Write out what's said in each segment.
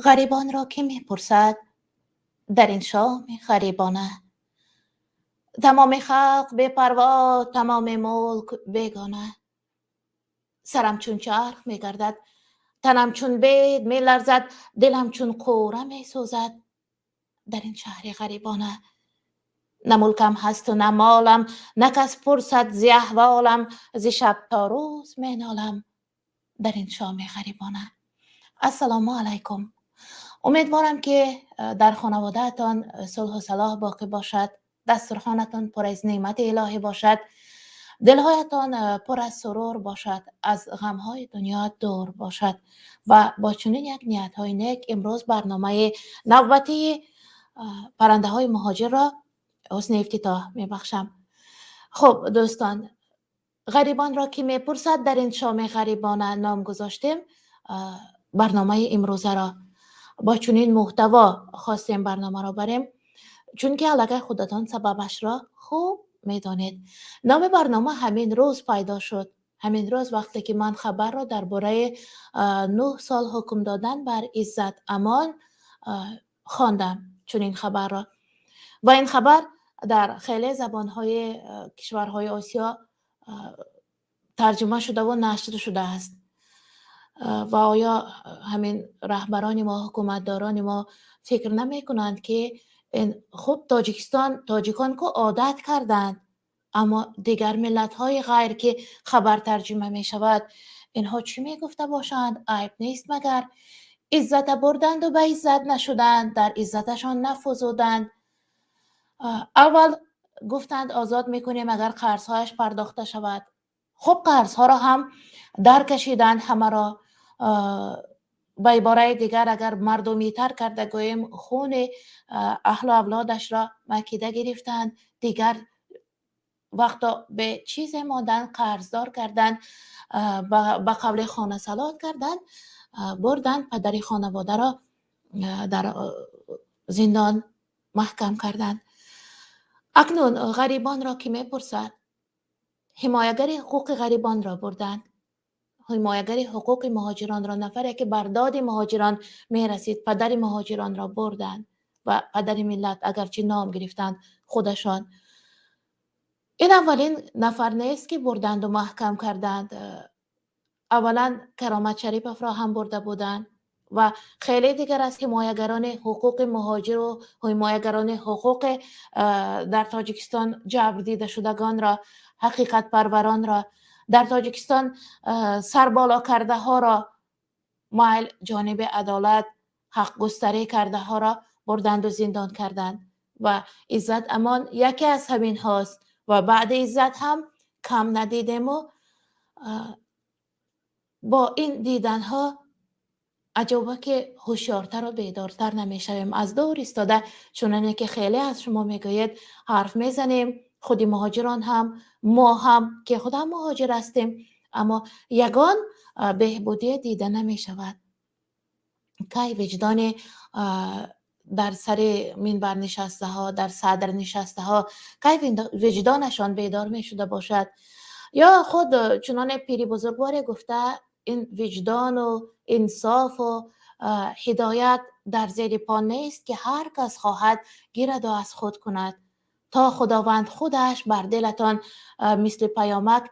Ғарибонро кӣ мепурсад дар ин шоми ғарибона? Тамоми халқ бепарво, тамоми мулк бегона. Сарам чун чарх мегардад, танам чун бед меларзад, дилам чун қӯра месӯзад дар ин шаҳри ғарибона. На мулкам ҳасту на молам, на кас пурсад зи аҳволам, зи шаб то рӯз менолам дар ин шоми ғарибона. Ассалому алайкум. Умедворам, ки дар хонаводаатон сулҳу салоҳ боқӣ бошад, дастурхонатон пур аз неъмати илоҳӣ бошад, дилҳоятон пур аз сурур бошад, аз ғамҳои дунё дур бошад. Ва бо чунин як ниятҳои нек имрӯз барномаи навбатии «Паррандаҳои муҳоҷирро ҳусни ифтитоҳ мебахшам. Хуб, дӯстон, «Ғарибонро кӣ мепурсад дар ин шоми ғарибона» ном гузоштем барномаи имрӯзаро. Бо чунин муҳтаво хостем барномаро барем, чунки аллакай худатон сабабашро хуб медонед. Номи барнома ҳамин рӯз пайдо шуд, ҳамин рӯз, вақте ки ман хабарро дар бораи 9 сол ҳукм додан бар Иззат Амон хондам, чунин хабарро. Ва ин хабар дар хеле забонҳои кишварҳои Осиё тарҷума шудаву нашр шудааст. Ва оё ҳамин раҳбарони мо, ҳукуматдорони мо фикр намекунанд, ки ин хуб, Тоҷикистон, тоҷикон ку одат карданд, аммо дигар миллатҳои ғайр, ки хабар тарҷума мешавад, инҳо чӣ мегуфта бошанд? Айб нест магар? Иззата бурданду ба иззат нашуданд, дар иззаташон нафузуданд. Аввал гуфтанд, озод мекунем, агар қарзҳояш пардохта шавад. Хуб, қарзҳоро ҳам даркашиданд ҳамаро. Ба ибораи дигар, агар мардумитар карда гӯем, хуни аҳлу авлодашро макида гирифтанд. Дигар вақто бе чизе монданд, қарздор карданд, ба қавли хонасалот карданд, бурданд, падари хонаводаро дар зиндон маҳкам карданд. Акнун ғарибонро кӣ мепурсад? Ҳимоягари ҳуқуқи ғарибонро бурданд, ҳимоягари ҳуқуқи муҳоҷиронро, нафаре ки бар доди муҳоҷирон мерасид, падари муҳоҷиронро бурданд ва падари миллат агарчи ном гирифтанд худашон. Ин аввалин нафар нест, ки бурданду маҳкам карданд. Аввалан Каромат Шариповро ҳам бурда буданд ва хеле дигар аз ҳимоягарони ҳуқуқи муҳоҷиру ҳимоягарони ҳуқуқи дар Тоҷикистон ҷабр дидашудагонро, ҳақиқатпарваронро, дар Тоҷикистон сарболо кардаҳоро, майл ҷониби адолат, ҳақгустарӣ кардаҳоро бурданду зиндон карданд. Ва Иззат Амон яке аз ҳаминҳост. Ва баъди Иззат ҳам кам надидему бо ин диданҳо аҷоба, ки ҳушёртару бедортар намешавем. Аз дур истода, чуноне ки хеле аз шумо мегӯед, ҳарф мезанем, худи муҳоҷирон ҳам, мо ҳам, ки худам муҳоҷир ҳастем, аммо ягон беҳбудие дида намешавад. Кай виҷдони дар сари минбар нишастаҳо, дар садр нишастаҳо, кай виҷдонашон бедор мешуда бошад? Ё худ чуноне пири бузургворе гуфта, ин виҷдону инсофу ҳидоят дар зери по нест, ки ҳар кас хоҳад гираду аз худ кунад. То Худованд худаш бар дилатон мисли паёмак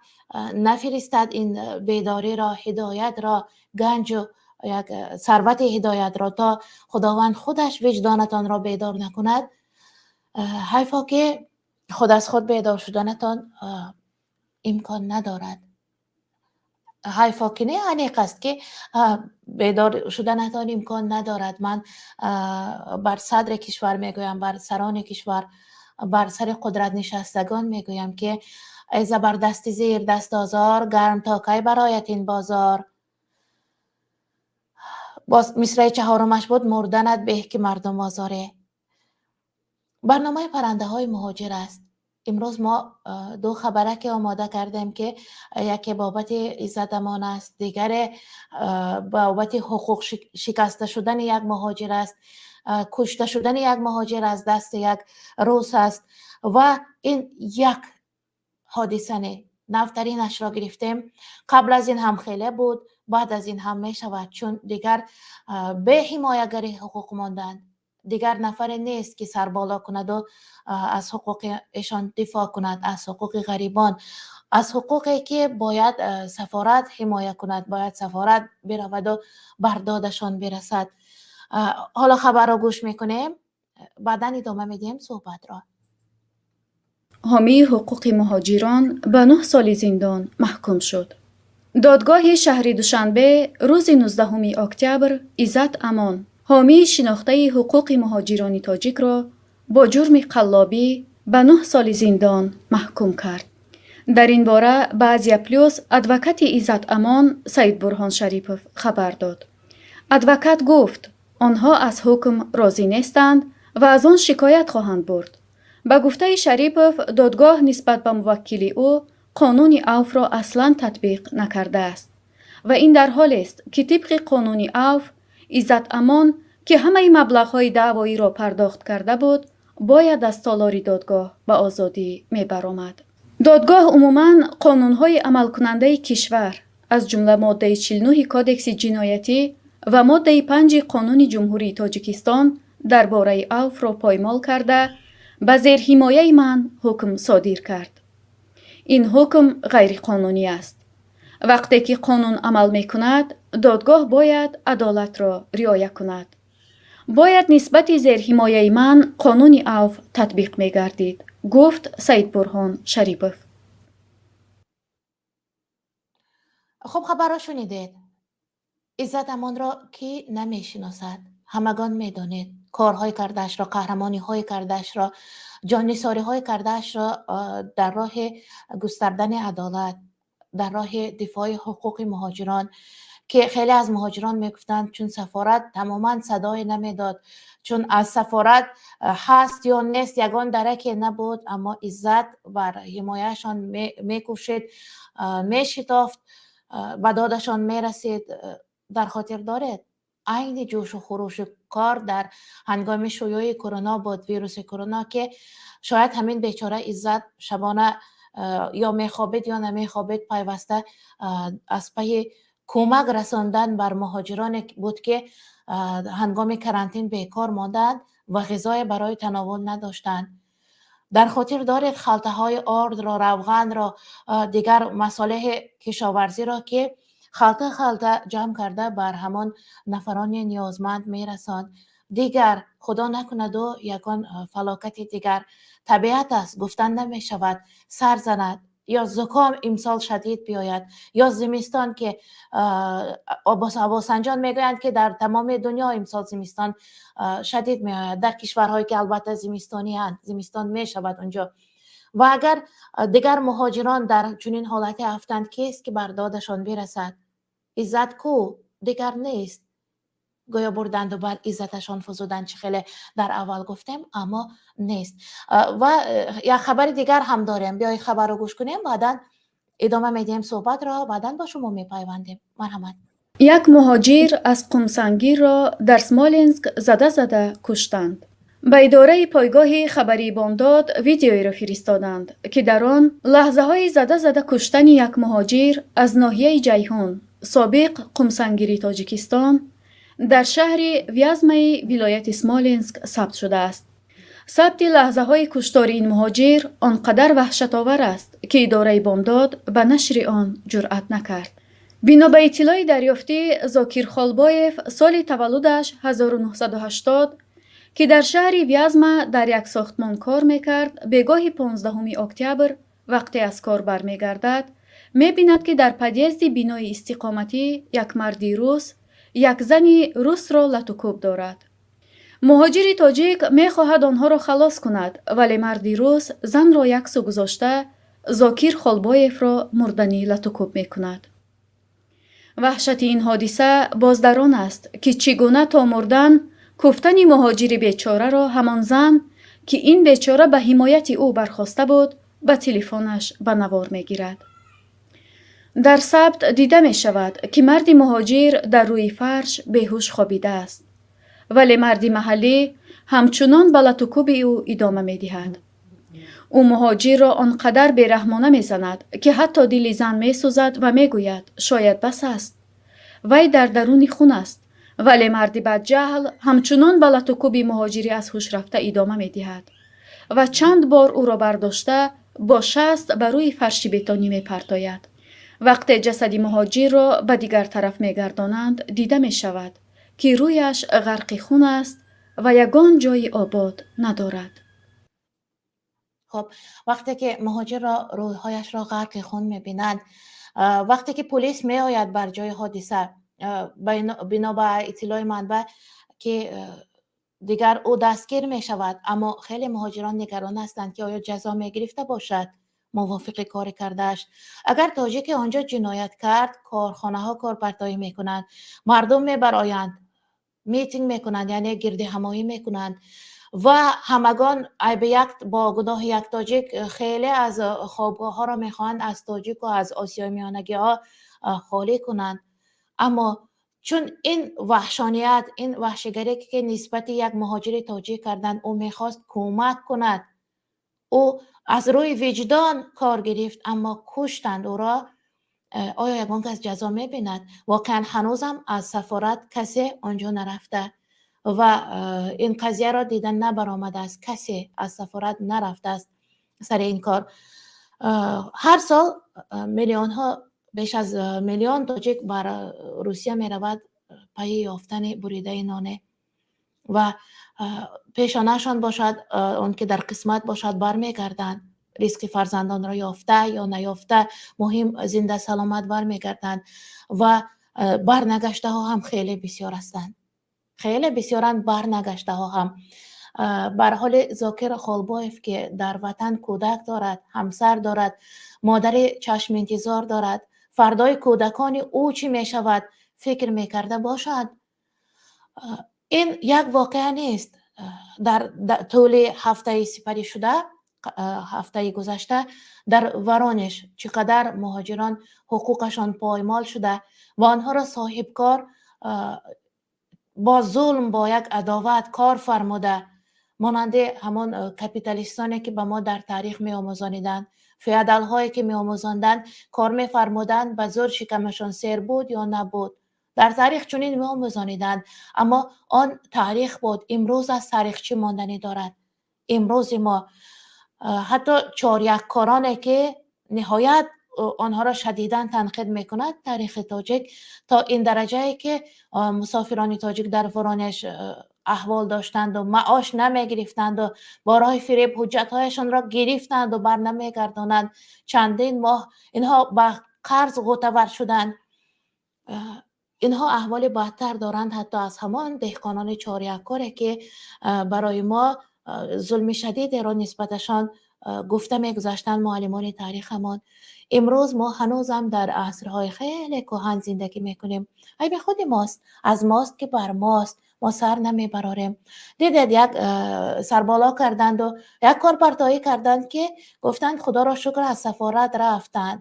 нафиристад ин бедориро, ҳидоятро, ганҷу як сарвати ҳидоятро, то Худованд худаш виҷдонатонро бедор накунад, ҳайфо, ки худ аз худ бедор шуданатон имкон надорад. Ҳайфо ки не, аниқ аст, ки бедор шуданатон имкон надорад. Ман бар садри кишвар мегӯям, бар сарони кишвар, бар сари қудрат нишастагон мегӯям, ки эй забардасти зирдаст озор, гарм то кай барояд ин бозор? Боз мисраи чаҳорумаш буд: мурданат беҳ, ки мардум озоре. Барномаи «Паррандаҳои муҳоҷир» аст. Имрӯз мо ду хабараке омода кардем, ки яке бобати Иззат Амон аст, дигаре бобати ҳуқуқ шикаста шудани як муҳоҷир аст, кушта шудани як муҳоҷир аз дасти як рус аст. Ва ин як ҳодиса не. Навтаринашро гирифтем. Қабл аз ин ҳам хеле буд, баъд аз ин ҳам мешавад, чун дигар бе ҳимоягари ҳуқуқ монданд. Дигар нафаре нест, ки сарболо кунаду аз ҳуқуқи эшон дифоъ кунад, аз ҳуқуқи ғарибон, аз ҳуқуқе ки бояд сафорат ҳимоя кунад, бояд сафорат бираваду бар додашон бирасад. Ҳоло хабарро гӯш мекунем, баъдан идома медиҳем суҳбатро. Ҳомии ҳуқуқи муҳоҷирон ба 9 соли зиндон маҳкум шуд. Додгоҳи шаҳри Душанбе рӯзи 19 октябр Иззат Амон, ҳомии шинохтаи ҳуқуқи муҳоҷирони тоҷикро бо ҷурми қаллобӣ ба 9 соли зиндон маҳкум кард. Дар ин бора ба Азия Плюс адвокати Иззат Амон Саидбурҳон Шарипов хабар дод. Адвокат гуфт, онҳо аз ҳукм розӣ нестанд ва аз он шикоят хоҳанд бурд. Ба гуфтаи Шарипов, додгоҳ нисбат ба муваккили ӯ қонуни авфро аслан татбиқ накардааст. Ва ин дар ҳолест, ки тибқи қонуни авф, Иззат Амон, ки ҳамаи маблағҳои даъвоиро пардохт карда буд, бояд аз толори додгоҳ ба озодӣ мебаромад. Додгоҳ умуман қонунҳои амалкунандаи кишвар, аз ҷумла моддаи 49 Кодекси ҷиноятӣ ва моддаи 5 Қонуни Ҷумҳурии Тоҷикистон дар бораи авфро поймол карда, ба зерҳимояи ман ҳукм содир кард. Ин ҳукм ғайриқонунӣ аст. Вақте ки қонун амал мекунад, додгоҳ бояд адолатро риоя кунад. Бояд нисбати зерҳимояи ман қонуни авф татбиқ мегардид, гуфт Саидбурҳон Шарипов. Хуб, хабарро шунидед. Иззат Амонро кӣ намешиносад? Ҳамагон медонед корҳои кардаашро, қаҳрамониҳои кардаашро, ҷоннисориҳои кардаашро дар роҳи густардани адолат, дар роҳи дифои ҳуқуқи муҳоҷирон, ки хеле аз муҳоҷирон мегуфтанд, чун сафорат тамоман садое намедод, чун аз сафорат ҳаст ё нест ягон дараке набуд, аммо Иззат бар ҳимояашон мекӯшид, мешитофт, ба додашон мерасид. Дар хотир доред, айни ҷӯшу хурӯши кор дар ҳангоми шуюи корона буд, вируси корона, ки шояд ҳамин бечора Иззат шабона ё мехобид ё намехобид, пайваста аз пайи кӯмак расондан бар муҳоҷироне буд, ки ҳангоми карантин бекор монданд ва ғизое барои тановул надоштанд. Дар хотир доред халтаҳои ордро, равғанро, дигар масолеҳи кишоварзиро, ки халта халта ҷамъ карда бар ҳамон нафарони ниёзманд мерасонд. Дигар худо накунаду ягон фалокати дигар, табиат аст, гуфтан намешавад, сар занад, ё зуком имсол шадид биёяд, ё зимистон, ки ҳавосанҷон мегӯянд, ки дар тамоми дунё имсол зимистон шадид меояд, дар кишварҳое ки албатта зимистонианд, зимистон мешавад унҷо. Ва агар дигар муҳоҷирон дар чунин ҳолате афтанд, кист ки бар додашон бирасад? Иззат ку дигар нест. Гӯё бурданду бар иззаташон фузуданд, чӣ хеле дар аввал гуфтем, аммо нест. Ва як хабари дигар ҳам дорем. Биёед хабарро гӯш кунем, баъдан идома медиҳем суҳбатро, баъдан бо шумо мепайвандем. Марҳамат. Як муҳоҷир аз Қумсангирро дар Смоленск зада-зада куштанд. Ба идораи пойгоҳи хабарии Бомдод видеоеро фиристоданд, ки дар он лаҳзаҳои зада-зада куштани як муҳоҷир аз ноҳияи Ҷайҳун, собиқ Қумсангири Тоҷикистон, дар шаҳри Вязмаи вилояти Смоленск сабт шудааст. Сабти лаҳзаҳои куштори ин муҳоҷир он қадар ваҳшатовар аст, ки идораи Бомдод ба нашри он ҷуръат накард. Бино ба иттилои дарёфтӣ, Зокир Холбоев соли таваллудаш 1980, ки дар шаҳри Вязма дар як сохтмон кор мекард, бегоҳи 15 октябр вақте аз кор бармегардад, мебинад, ки дар подъезди бинои истиқоматӣ як марди рус як зани русро латукӯб дорад. Муҳоҷири тоҷик мехоҳад онҳоро халос кунад, вале марди рус занро яксӯ гузошта, Зокир Холбоевро мурданӣ латукӯб мекунад. Ваҳшати ин ҳодиса боз дар он аст, ки чӣ гуна то мурдан куфтани муҳоҷири бечораро ҳамон зан, ки ин бечора ба ҳимояти ӯ бархоста буд, ба телефонаш ба навор мегирад. Дар сабт дида мешавад, ки марди муҳоҷир дар рӯи фарш беҳуш хобидааст, вале марди маҳаллӣ ҳамчунон ба латукӯби ӯ идома медиҳад. Ӯ муҳоҷирро он қадар бераҳмона мезанад, ки ҳатто дили зан месӯзад ва мегӯяд, шояд бас аст. Вай дар даруни хун аст, вале марди бадҷаҳл ҳамчунон ба латукӯби муҳоҷири аз ҳуш рафта идома медиҳад ва чанд бор ӯро бардошта бо шаст ба рӯи фарши бетонӣ мепартояд. Вақте ҷасади муҳоҷирро ба дигар тараф мегардонанд, дида мешавад, ки рӯяш ғарқи хун аст ва ягон ҷойи обод надорад. Хуб, вақте ки муҳоҷирро рӯйҳояшро ғарқи хун мебинанд, вақте ки полис меояд бар ҷои ҳодиса, бино ба иттилои манбаъ, ки дигар ӯ дастгир мешавад, аммо хеле муҳоҷирон нигарон ҳастанд, ки оё ҷазо мегирифта бошад мувофиқи кори кардааш. Агар тоҷике он ҷо ҷиноят кард, корхонаҳо корпартоӣ мекунанд, мардум мебароянд, митинг мекунанд, яъне гирдиҳамоӣ мекунанд ва ҳамагон айби як бо гуноҳи як тоҷик хеле аз хобгоҳҳоро мехоҳанд аз тоҷику аз осиёи миёнагиҳо холӣ кунанд. Аммо чун ин ваҳшоният, ин ваҳшигарие, ки нисбати як муҳоҷири тоҷик карданд, ӯ мехост кӯмак кунад, ӯ аз рӯи виҷдон кор гирифт, аммо куштанд ӯро. Оё ягон кас ҷазо мебинад? Воқеан, ҳанӯзам аз сафорат касе он ҷо нарафта ва ин қазияро дида набаромадааст, касе аз сафорат нарафтааст сари ин кор. Ҳар сол миллионҳо, беш аз миллион тоҷик бар Русия меравад пайи ёфтани буридаи ноне ва пешонаашон бошад, он ки дар қисмат бошад, бармегарданд. Ризқи фарзандонро ёфта ё наёфта, муҳим зинда саломат бармегарданд ва барнагаштаҳо ҳам хеле бисёр ҳастанд, хеле бисёранд барнагаштаҳо ҳам. Бар ҳоли Зокир Холбоев, ки дар ватан кӯдак дорад, ҳамсар дорад, модари чашминтизор дорад, фардои кӯдакони ӯ чӣ мешавад, фикр мекарда бошад. Ин як воқеа нест. Дар тӯли ҳафтаи сипарӣ шуда, ҳафтаи гузашта дар Воронеж чӣ қадар муҳоҷирон ҳуқуқашон поймол шуда ва онҳоро соҳибкор бо зулм, бо як адоват кор фармуда, монанди ҳамон капиталистоне, ки ба мо дар таърих меомӯзониданд, феодалҳое, ки меомӯзонданд, кор мефармуданд ба зӯр, шикамашон сер буд ё набуд. Дар таърих чунин меомӯзониданд, аммо он таърих буд. Имрӯз аз таърих чӣ монданӣ дорад? Имрӯзи мо ҳатто чоряккороне, ки ниҳоят онҳоро шадидан танқид мекунад таърихи тоҷик, то ин дараҷае, ки мусофирони тоҷик дар Воронеж аҳвол доштанду маош намегирифтанду бо роҳи фиреб ҳуҷҷатҳояшонро гирифтанду барнамегардонанд. Чандин моҳ инҳо ба қарз ғӯтавар шуданд. Инҳо аҳволи бадтар доранд ҳатто аз ҳамон деҳқонони чоряккоре, ки барои мо зулми шадидеро нисбаташон гуфта мегузаштанд муаллимони таърихамон. Имрӯз мо ҳанӯзам дар асрҳои хеле кӯҳан зиндагӣ мекунем. Айби худи мост, аз мост, ки бар мост, мо сар намебарорем. Дидед, як сарболо карданду як корпартоӣ карданд, ки гуфтанд, худоро шукр, аз сафорат рафтанд.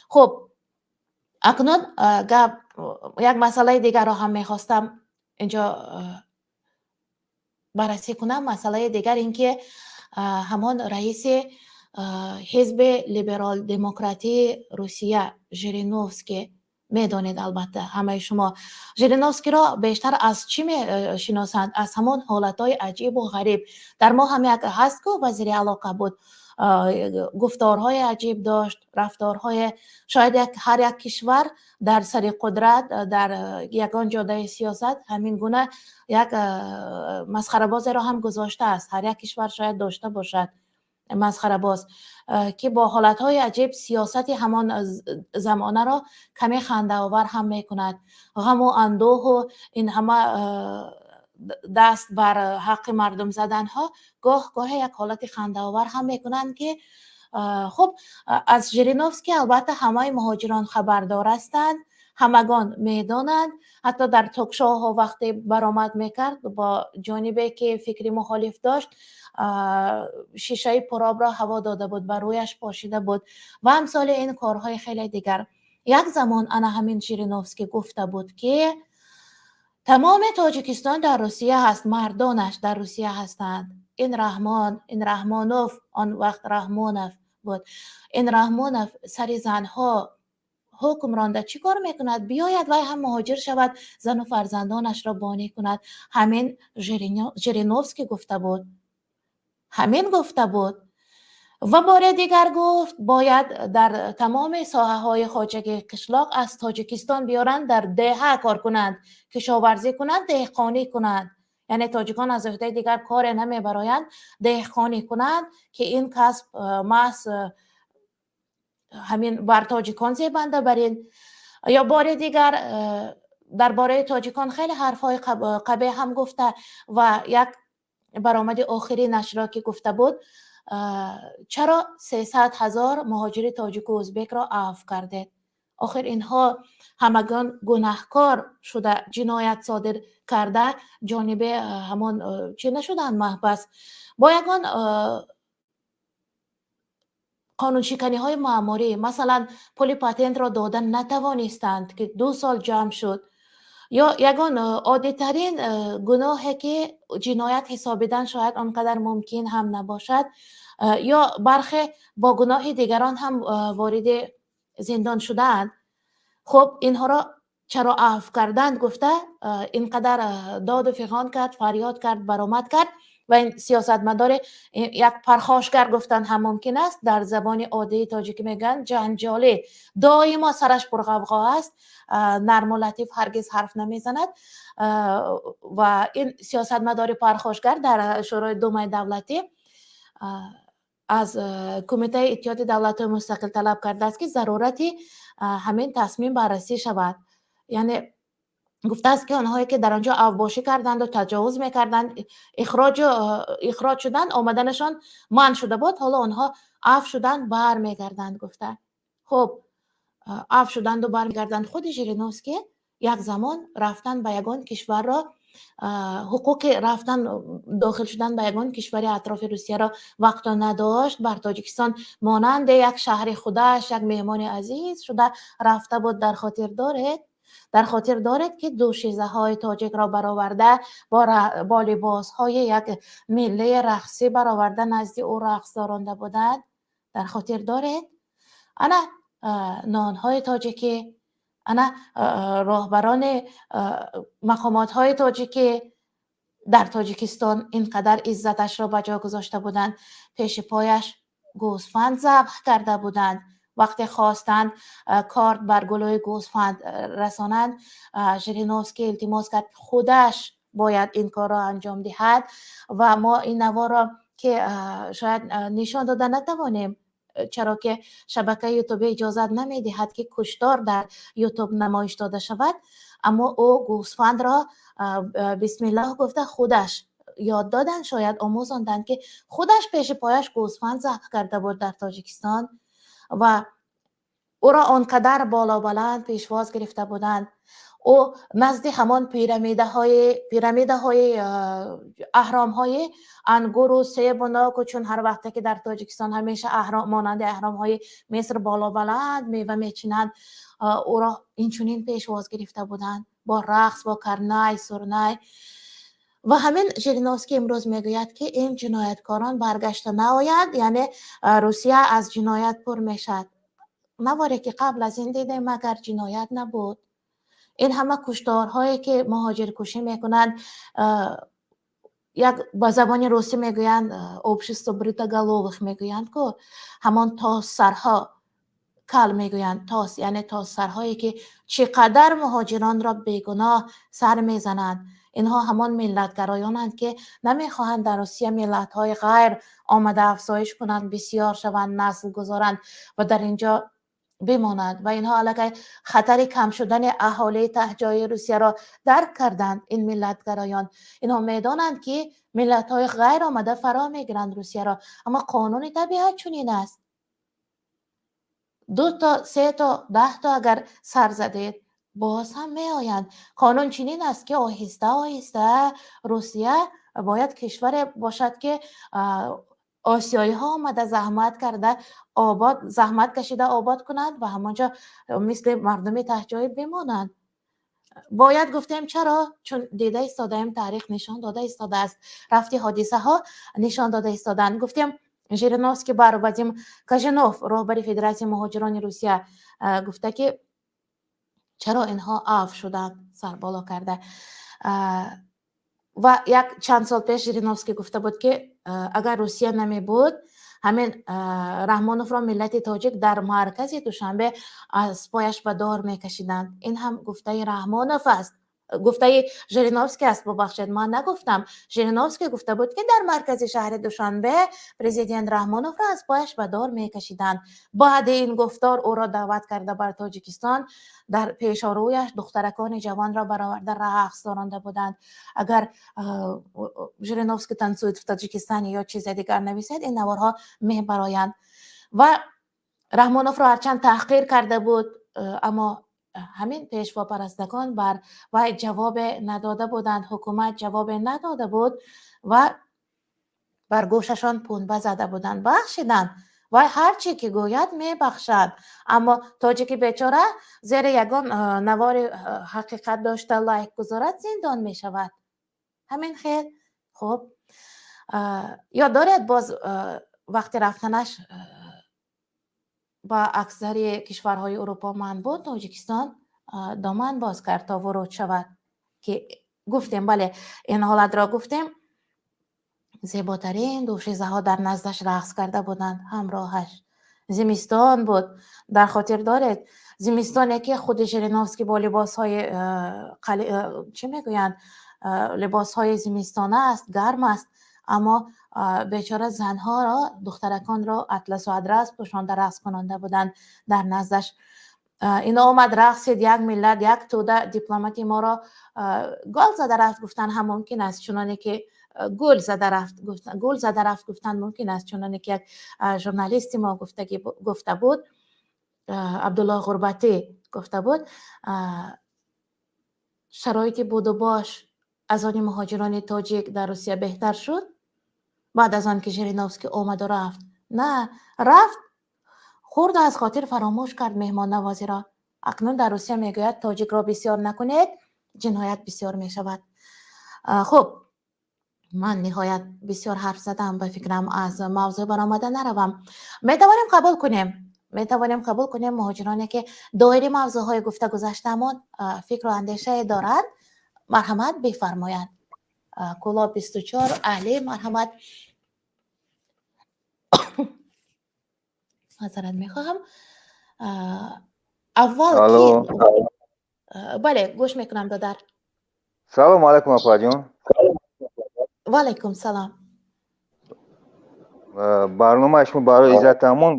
Хуб, акнун гап, як масъалаи дигарро ҳам мехостам инҷо баррасӣ кунам. Масъалаи дигар ин ки ҳамон раиси ҳизби либерал-демократии Русия Жириновский, медонед, албатта, ҳамаи шумо Жириновскийро бештар аз чӣ мешиносанд? Аз ҳамон ҳолатҳои аҷибу ғариб. Дар мо ҳам як ҳаст ку, вазири алоқа буд, гуфторҳои аҷиб дошт, рафторҳое. Шояд ҳар як кишвар дар сари қудрат, дар ягон ҷодаи сиёсат ҳамин гуна як масхарабозеро ҳам гузоштааст. Ҳар як кишвар шояд дошта бошад масхарабоз, ки бо ҳолатҳои аҷиб сиёсати ҳамон замонаро каме хандаовар ҳам мекунад. Ғаму андӯҳу ин ҳама даст бар ҳаққи мардум заданҳо гоҳ гоҳе як ҳолати хандаовар ҳам мекунанд, ки хуб, аз Жириновский албатта ҳамаи муҳоҷирон хабардор ҳастанд, ҳамагон медонанд. Ҳатто дар ток-шоуҳо вақте баромад мекард, бо ҷонибе ки фикри мухолиф дошт, шишаи пуробро ҳаво дода буд, ба рӯяш пошида буд ва амсоли ин корҳои хеле дигар. Як замон ана ҳамин Жириновский гуфта буд, ки тамоми Тоҷикистон дар Русия ҳаст, мардонаш дар Русия ҳастанд. Ин Раҳмон, ин Раҳмонов, он вақт Раҳмонов буд, ин Раҳмонов сари занҳо ҳукм ронда, чӣ кор мекунад? Биёяд, вай ҳам муҳоҷир шавад, зану фарзандонашро бонӣ кунад. Ҳамин Жириновский гуфта буд, ҳамин гуфта буд. Ва боре дигар гуфт, бояд дар тамоми соҳаҳои хоҷагии қишлоқ аз Тоҷикистон биёранд, дар деҳа кор кунанд, кишоварзӣ кунанд, деҳқонӣ кунанд. Яъне тоҷикон аз уҳдаи дигар коре намебароянд, деҳқонӣ кунанд, ки ин касб маҳз ҳамин бар тоҷикон зебанда бар ин. Ё бори дигар дар бораи тоҷикон хеле ҳарфҳои қабеҳ ҳам гуфта ва як баромади охиринашро ки гуфта буд, чаро 300 000 муҳоҷири тоҷику ӯзбекро афв кардед? Охир инҳо ҳамагон гунаҳкор шуда, ҷиноят содир карда, ҷониби ҳамон чӣ нашуданд, маҳбас бо ягон қонуншиканиҳои маъмурӣ, масалан, пули патентро дода натавонистанд, ки 2 сол ҷамъ шуд, ё ягон оддитарин гуноҳе, ки ҷиноят ҳисобидан шояд он қадар мумкин ҳам набошад, ё бархе бо гуноҳи дигарон ҳам вориди зиндон шудаанд. Хуб, инҳоро чаро афв карданд гуфта, ин қадар доду фиғон кард, фарёд кард, баромад кард. Ва ин сиёсатмадори як пархошгар гуфтан ҳам мумкин аст, дар забони оддии тоҷикӣ мегӯянд ҷанҷолӣ, доимо сараш пурғавғо аст, нарму латиф ҳаргиз ҳарф намезанад. Ва ин сиёсатмадори пархошгар дар Шӯрои Думаи давлатӣ аз Кумитаи Иттиҳоди Давлатҳои Мустақил талаб кардааст, ки зарурати ҳамин тасмим баррасӣ шавад. Яъне гуфтааст, ки онҳое, ки дар он ҷо авбошӣ карданду таҷовуз мекарданд, ихроҷ шуданд, омаданашон манъ шуда буд, ҳоло онҳо афв шуданд, бармегарданд гуфта. Хуб, афв шуданду бармегарданд. Худи Жириновский як замон рафтан ба ягон кишварро, ҳуқуқи рафтан, дохил шудан ба ягон кишвари атрофи Русияро вақто надошт. Бар Тоҷикистон монанде як шаҳри худаш, як меҳмони азиз шуда рафта буд. Дар хотир доред, дар хотир доред, ки дӯшизаҳои тоҷикро бароварда, бо либосҳои як миллии рақсӣ бароварда, назди ӯ рақс доронда буданд? Дар хотир доред? Ана нонҳои тоҷикӣ, ана роҳбарони мақомотҳои тоҷикӣ дар Тоҷикистон ин қадар иззаташро ба ҷо гузошта буданд, пеши пояш гӯсфанд забҳ карда буданд. Вақте хостанд корд бар гулӯи гӯсфанд расонанд, Жириновский илтимос кард, худаш бояд ин корро анҷом диҳад. Ва мо ин наворро, ки шояд нишон дода натавонем, чаро ки шабакаи Ютубӣ иҷозат намедиҳад, ки куштор дар Ютуб намоиш дода шавад, аммо ӯ гӯсфандро бисмиллоҳ гуфта, худаш ёд доданд, шояд омӯзонданд, ки худаш пеши пояш гӯсфанд забҳ карда буд дар Тоҷикистон. Ва ӯро он қадар болобаланд пешвоз гирифта буданд. Ӯ назди ҳамон пирамидаҳои аҳромҳои ангуру себу ноку, чун ҳар вақте ки дар Тоҷикистон ҳамеша аҳром монанди аҳромҳои Миср болобаланд мева мечинанд, ӯро инчунин пешвоз гирифта буданд, бо рақс, бо карнай, сурнай. Ва ҳамин Жириновский имрӯз мегӯяд, ки ин ҷинояткорон баргашта наоянд, яъне Русия аз ҷиноят пур мешавад. Наворе ки қабл аз ин дидем, магар ҷиноят набуд? Ин ҳама кушторҳое, ки муҳоҷиркушӣ мекунанд, як ба забони русӣ мегӯянд, общество бритоголовых мегӯянд ку, ҳамон тоссарҳо, кал мегӯянд, тос, яъне тоссарҳое, ки чӣ қадар муҳоҷиронро бегуноҳ сар мезананд. Инҳо ҳамон миллатгароёнанд, ки намехоҳанд дар Русия миллатҳои ғайр омада афзоиш кунанд, бисёр шаванд, насл гузоранд ва дар ин ҷо бимонанд. Ва инҳо аллакай хатари кам шудани аҳолии таҳҷои Русияро дарк карданд. Ин миллатгароён, инҳо медонанд, ки миллатҳои ғайр омада фаро мегиранд Русияро. Аммо қонуни табиат чунин аст: дуто, сето, 10то агар сар задед, боз ҳам меоянд. Қонун чунин аст, ки оҳиста оҳиста Русия бояд кишваре бошад, ки осиёиҳо омада, заҳмат карда, обод, заҳмат кашида обод кунанд ва ҳамонҷо мисли мардуми таҳҷоӣ бимонанд. Бояд гуфтем чаро? Чун дида истодаем, таърих нишон дода истодааст, рафти ҳодисаҳо нишон дода истоданд. Гуфтем, Жириновский бар Вадим Кожинов, роҳбари Федератсияи муҳоҷирони Русия, гуфта, ки чаро инҳо афв шуданд, сарболо карда. Ва як чанд сол пеш Жириновский гуфта буд, ки агар Русия намебуд, ҳамин Раҳмоновро миллати тоҷик дар маркази Душанбе аз пояш ба дор мекашиданд. Ин ҳам гуфтаи Раҳмонов аст, гуфтаи Жириновский аст, бубахшед, ман нагуфтам. Жириновский гуфта буд, ки дар маркази шаҳри Душанбе президент Раҳмоновро аз пояш ба дор мекашиданд. Баъди ин гуфтор ӯро даъват карда бар Тоҷикистон, дар пешорӯяш духтаракони ҷавонро бароварда рақс доронда буданд. Агар «Жириновский танцует в Таджикистане» ё чизе дигар нависед, ин наворҳо мебароянд. Ва Раҳмоновро ҳарчанд таҳқир карда буд, аммо ҳамин пешвопарастагон бар вай ҷавобе надода буданд, ҳукумат ҷавобе надода буд ва бар гӯшашон пунба зада буданд, бахшиданд. Вай ҳар чӣ ки гӯяд, мебахшад, аммо тоҷики бечора зери ягон навори ҳақиқат дошта лайк гузорад, зиндон мешавад. Ҳамин хел. Хуб, ёд доред, боз вақти рафтанаш ба аксари кишварҳои Урупо манъ буд, Тоҷикистон доман боз кард, то вуруд шавад, ки гуфтем, бале, ин ҳолатро гуфтем. Зеботарин дӯшизаҳо дар наздаш рақс карда буданд ҳамроҳаш. Зимистон буд, дар хотир доред, зимистоне ки худи Жириновский бо либосҳои чӣ мегӯянд, либосҳои зимистона аст, гарм аст, аммо бечора занҳоро, духтараконро атласу адрас пӯшонда рақс кунонда буданд дар наздаш. Ино омад, рақсид, як миллат, як тӯда дипломати моро гол зада рафт, гуфтан ҳам мумкин аст, чуноне ки гул зада рафт, гул зада рафт гуфтан мумкин аст, чуноне ки як журналисти мо гуфта буд, Абдулло Ғурбатӣ гуфта буд: шароити будубош аз они муҳоҷирони тоҷик дар Русия беҳтар шуд баъд аз он ки Жириновский омаду рафт? На, рафт, хурду аз хотир фаромӯш кард меҳмоннавозиро. Акнун дар Русия мегӯяд: тоҷикро бисёр накунед, ҷиноят бисёр мешавад. Хуб, ман ниҳоят бисёр ҳарф задам, ба фикрам, аз мавзӯъ баромада наравам. Метавонем қабул кунем муҳоҷироне, ки доири мавзӯъҳои гуфта гузаштаамон фикру андешае доранд, марҳамат, бифармоянд. Кӯлоб 24, Аҳлӣ, марҳамат. Маъзарат мехоҳам. Аввал Алло. Бале, гӯш мекунам, додар. Салому алайкум, апаҷон. Ва алайкум салом. Барномаи шумо барои иззатамон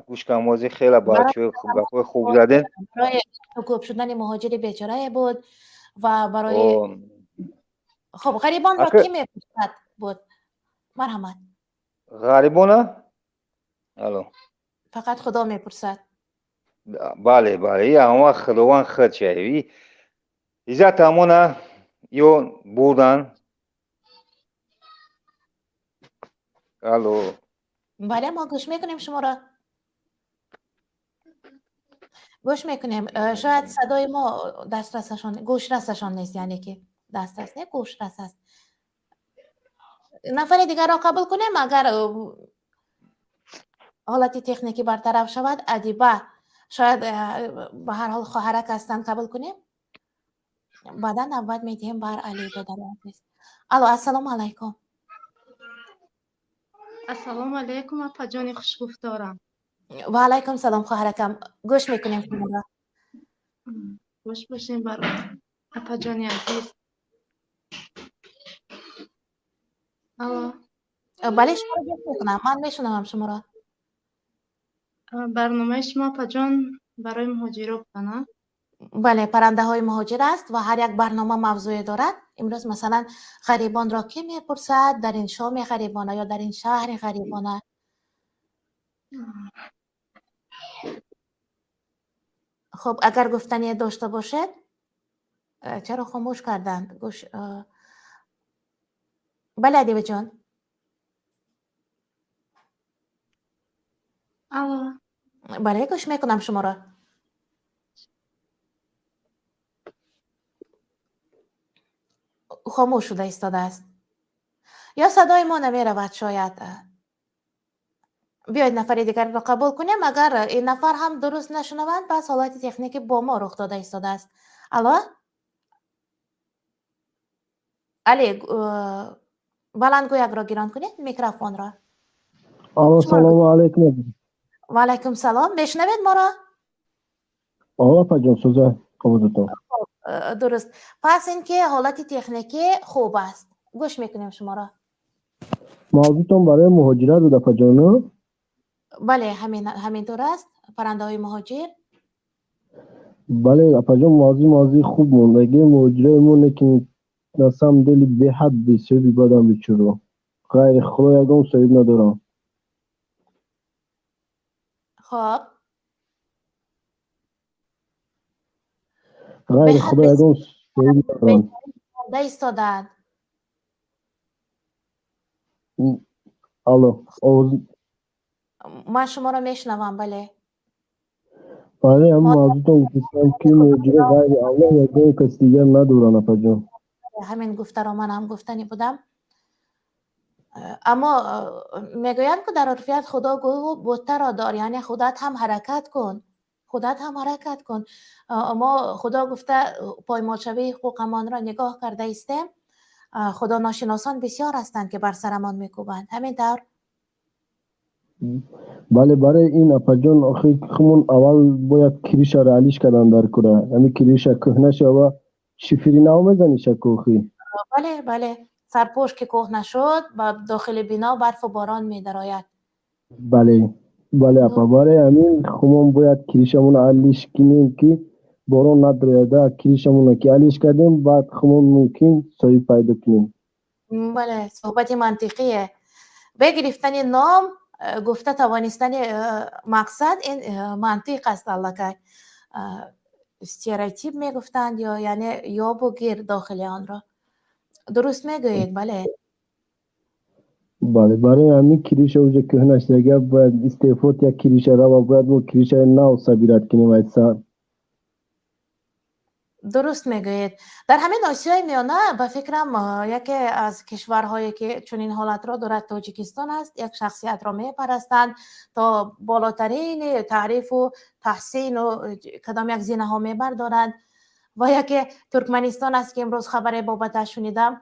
гӯш камози хеле бачаҳои гапҳои хуб задед. Барои ҳукуб шудани муҳоҷири бечорае буд ва барои, хуб, ғарибонро кӣ мепурсад буд. Марҳамат. Ғарибона, алло. Фақат Худо мепурсад. Бале, и ҳама Худованд худ ча иззатамона ё бурдан. Алло. Бале, мо гӯш мекунем, шуморо гӯш мекунем. Шояд садои мо дастрасашон, гӯшрасашон нест, яъне ки дастрас не, гӯшрас аст. Нафари дигарро қабул кунем, агар ҳолати техникӣ бартараф шавад. Адиба, шояд, ба ҳар ҳол хоҳарак ҳастанд, қабул кунем, баъдан навбат медиҳем бар Али додари азиз. Алло, ассалому алайкум. Ассалому алайкум, апаҷони хушгуфторам. Ва алайкум салом, хоҳаракам, гӯш мекунем шуморо. Хуш бошем бар апаҷони азиз. Алло. Бале, шуморо гӯш мекунам, ман мешунавам шуморо. Барномаи шумо, апаҷон, барои муҳоҷиро будана? Бале, паррандаҳои муҳоҷир аст ва ҳар як барнома мавзӯе дорад. Имрӯз, масалан, ғарибонро кӣ мепурсад дар ин шоми ғарибона ё дар ин шаҳри ғарибона. Хуб, агар гуфтание дошта бошед, чаро хомӯш карданд? Гӯш, бале, Адибаҷон. Алло. Бале, гӯш мекунам шуморо. Хомӯш шуда истодааст ё садои мо намеравад шояд. Биёед, нафари дигарро қабул кунем. Агар ин нафар ҳам дуруст нашунаванд, пас ҳолати техникӣ бо мо рух дода истодааст. Алло, али, баландгӯякро гирон кунед, микрофонро. Алло, салому алайкум. Ва алайкум салом. Мешунавед моро? О, апаҷон, сӯза овозатон. Дуруст, пас ин ки ҳолати техникӣ хуб аст. Гӯш мекунем шуморо. Мавзӯтон барои муҳоҷират буд, апаҷон? Бале, ҳамин тур аст, паррандаҳои муҳоҷир. Бале, апаҷон, мавзӯи хуб мондагӣ муҳоҷирои мо, лекин на самом деле беҳад бесоҳиби бадам бечуро. Ғайри Худо ягон соҳиб надорам. Хоб. Ғайри Худо ягон соҳиб надорам. Монда истодаанд. Алло, овоз. Ман шуморо мешунавам, бале. Бале, ҳамин мавзӯтон гуфтам, ки муҳоҷиро ғайри Аллоҳ ягон кас дигар надоранд, апаҷон. Ҳамин гуфтаро ман ҳам гуфтанӣ будам. Аммо мегӯянд, ки дар урфият Худо гӯ буттаро дор, яъне худат ҳам ҳаракат кун, худат ҳам ҳаракат кун. Мо Худо гуфта поймолшавии ҳуқуқамонро нигоҳ карда истем, худоношиносон бисёр ҳастанд, ки бар сарамон мекӯбанд. Ҳамин тавр. Бале, барои ин, апаҷон, охир хумон аввал бояд киришаро алиш кардан дар кура. Ҳамин кириша кӯҳна шава, шифери нав мезаниша кӯхи. Бале, сарпӯш ки кӯҳна шуд, ба дохили бино барфу борон медарояд. Бале, апа, барои ҳамин хумон бояд киришамонро алиш кунем, ки борон надрояда. Киришамонро ки алиш кардем, баъд хумон мумкин соҳиб пайдо кунем. Бале, суҳбати мантиқие. Бе гирифтани ном гуфта тавонистани мақсад, ин мантиқ аст аллакай. Стереотип мегуфтанд ё яъне ёбу гир дохили онро. Дуруст мегӯед, бале. Бале, барои ҳамин кириша уже кӯҳна шудага, бояд истеъфот як кириша рава, бояд мо киришаи нав сабират кунем айсар. Дуруст мегӯед. Дар ҳамин Осиёи Миёна, ба фикрам, яке аз кишварҳое, ки чунин ҳолатро дорад, Тоҷикистон аст. Як шахсиятро мепарастанд, то болотарини таърифу таҳсину кадом як зинаҳо мебардоранд. Ва яке Туркманистон аст, ки имрӯз хабаре бобаташ шунидам.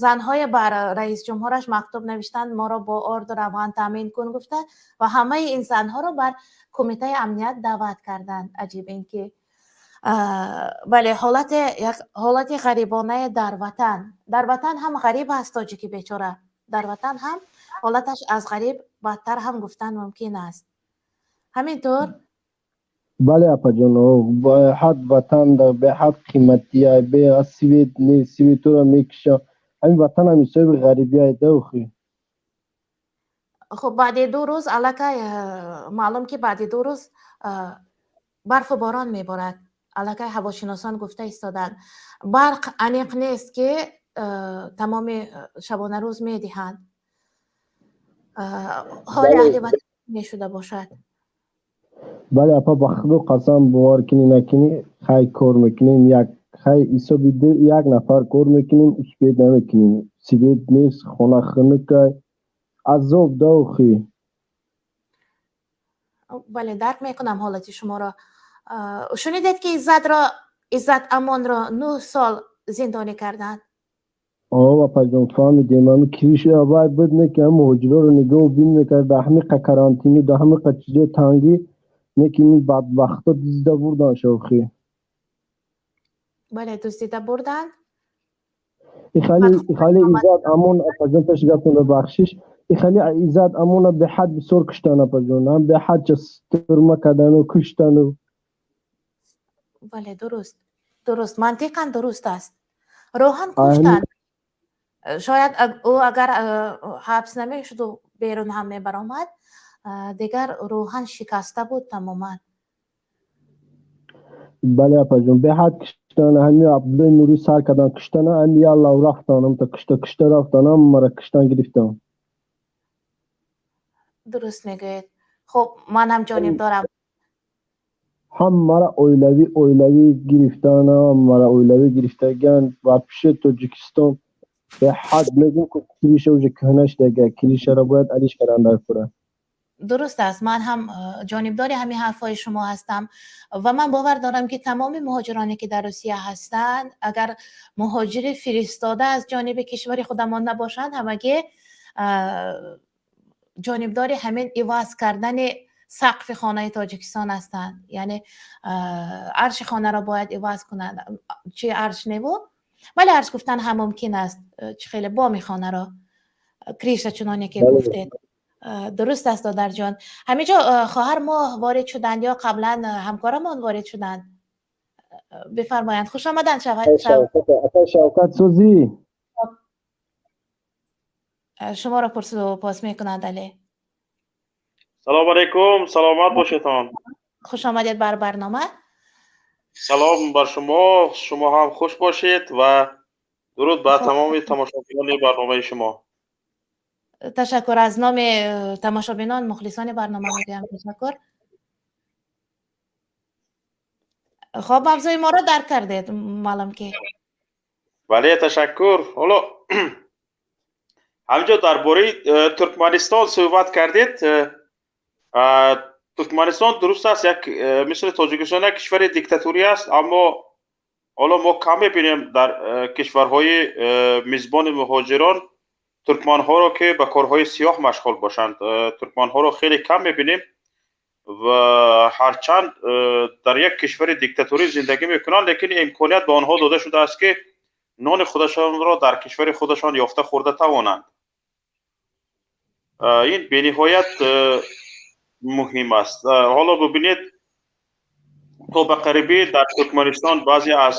Занҳое бар раисҷумҳураш мактуб навиштанд, моро бо орду равған таъмин кун гуфта, ва ҳамаи ин занҳоро бар Кумитаи амният даъват карданд. Аҷиб ин ки, бале, ҳолате, як ҳолати ғарибонае дар ватан. Дар ватан ҳам ғариб аст тоҷики бечора. Дар ватан ҳам ҳолаташ аз ғариб бадтар ҳам гуфтан мумкин аст. Ҳамин тур. Бале, апаҷон, беҳад ватан беҳад қиматия, беҳад свет нест, светуро мекиша. Ҳамин ватан ҳам ҳисоби ғарибия даохи. Хуб, баъди 2 рӯз аллакай маълум, ки баъди 2 рӯз барфу борон меборад. Аллакай ҳавошиносон гуфта истоданд. Барқ аниқ нест, ки тамоми шабонарӯз медиҳанд. Ҳоли аҳли ватан мешуда бошад. Бале, апа, ба Худо қасам, бовар кунӣ накунӣ, хай кор мекунем, як хай ҳисоби як нафар кор мекунем, успеть намекунем. Свет нест, хона хунукай, азоб даохи. Бале, дарк мекунам ҳолати шуморо. Шунидед, ки Иззат Амонро 9 сол зиндонӣ карданд? О, апаҷон, фаҳмидем. Ҳами кириша вай буд, не ки ҳам муҳоҷироро нигоҳ бин мекард, дар ҳамиқа карантину, дар ҳамиқа чизои тангӣ, не ки ин бадбахто дуздида бурданд шохи. Бале, дуздида бурданд. Ихали Иззат Амон, апаҷон, пеши гаптонро бахшиш, ихали Иззат Амона беҳад бисёр куштанд, апаҷон, ҳам беҳад турма кардану куштану. Бале, дуруст, мантиқан дуруст аст. Рӯҳан куштанд. Шояд ӯ агар ҳабс намешуду берун ҳам мебаромад, дигар рӯҳан шикаста буд тамоман. Бале, апаҷон, беҳад куштан. Ҳами Абдуллои Нурӣ сар кардан куштана, ҳами яллав рафтан, ҳамта кушта кушта рафтан, ҳамара куштан гирифтан. Дуруст мегӯед. Хуб, ман ҳам ҷонибдорам. Ҳаммара оилавӣ оилавӣ гирифтан, ҳаммара оилавӣ гирифтаган. Вообще Тоҷикистон беҳад мегӯм, ки крыша уже кӯҳна шудага, крыша ро бояд алиш кардан дар кора. Дуруст аст, ман ҳам ҷонибдори ҳамин ҳарфҳои шумо ҳастам ва ман бовар дорам, ки тамоми муҳоҷироне, ки дар Русия ҳастанд, агар муҳоҷири фиристода аз ҷониби кишвари худамон набошанд, ҳамагӣ ҷонибдори ҳамин иваз кардани сақфи хонаи Тоҷикистон ҳастанд. Яъне арши хонаро бояд иваз кунанд. Чи арш неву, вале арш гуфтан ҳам мумкин аст, чӣ хеле боми хонаро, крыша, чуноне ки гуфтед. Дуруст аст, додарҷон. Ҳамин ҷо хоҳар мо ворид шуданд ё қаблан ҳамкорамон ворид шуданд? Бифармоянд, хуш омаданд. Апа Шавкат, сӯзӣ? Шуморо пурсу пос мекунанд, Али. Салом алейкум, саломат бошедон. Хуш омадед бар барнома. Салом бар шумо, шумо ҳам хуш бошед ва дуруд ба тамоми тамошобинони барномаи шумо. Ташаккур, аз номи тамошобинон, мухлисони барнома мегӯям ташаккур. Хоб, мавзӯи моро дарк кардед, маълум ки. Бале, ташаккур. Ҳоло ҳаминҷо дар бораи Туркманистон суҳбат кардед. Туркманистон, дуруст аст, як мисли Тоҷикистон як кишвари диктатурӣ аст, аммо ҳоло мо кам мебинем дар кишварҳои мизбони муҳоҷирон туркманҳоро, ки ба корҳои сиёҳ машғул бошанд. Туркманҳоро хеле кам мебинем ва ҳарчанд дар як кишвари диктатурӣ зиндагӣ мекунанд, лекин имконият ба онҳо дода шудааст, ки нони худашонро дар кишвари худашон ёфта хӯрда тавонанд. Ин бениҳоят муҳим аст. Ҳоло бубинед, то ба қарибӣ дар Туркманистон баъзе аз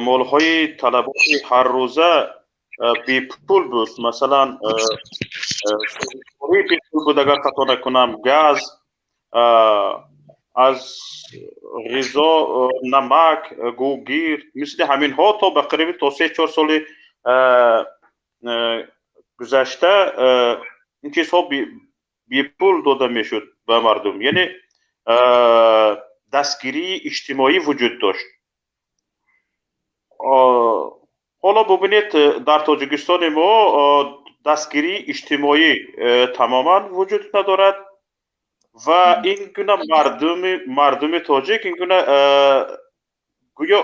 молҳои талаботи ҳаррӯза бепул буд. Масалан, бепул буд, агар хато накунам, газ, аз ғизо, намак, гӯгирд, мисли ҳаминҳо то ба қариби то 3-4 соли гузашта ин чизҳо бепул дода мешуд ба мардум, яъне дастгирии иҷтимоӣ вуҷуд дошт. Ҳоло бубинед, дар Тоҷикистони мо дастгирии иҷтимоӣ тамоман вуҷуд надорад ва ин гуна мардуми тоҷик ин гуна гӯё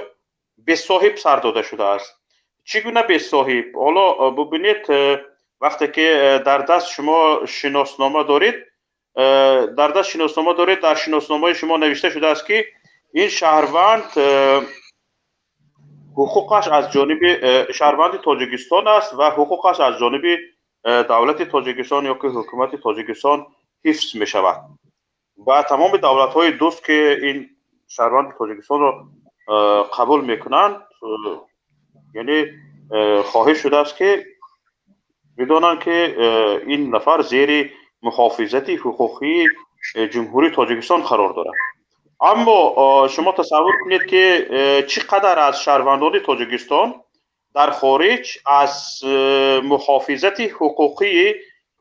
бесоҳиб сар дода шудааст. Чӣ гуна бесоҳиб? Ҳоло бубинед, вақте ки дар даст шумо шиноснома доред, дар даст шиноснома доред, дар шиносномаи шумо навишта шудааст, ки ин шаҳрванд ҳуқуқаш аз ҷониби шаҳрванди Тоҷикистон аст ва ҳуқуқаш аз ҷониби давлати Тоҷикистон ё ки ҳукумати Тоҷикистон ҳифз мешавад ва тамоми давлатҳои дӯст, ки ин шаҳрванди Тоҷикистонро қабул мекунанд, яъне хоҳиш шудааст, ки бидонанд, ки ин нафар зери муҳофизати ҳуқуқии Ҷумҳурии Тоҷикистон қарор дорад. Аммо шумо тасаввур кунед, ки чӣ қадар аз шаҳрвандони Тоҷикистон дар хориҷ аз муҳофизати ҳуқуқии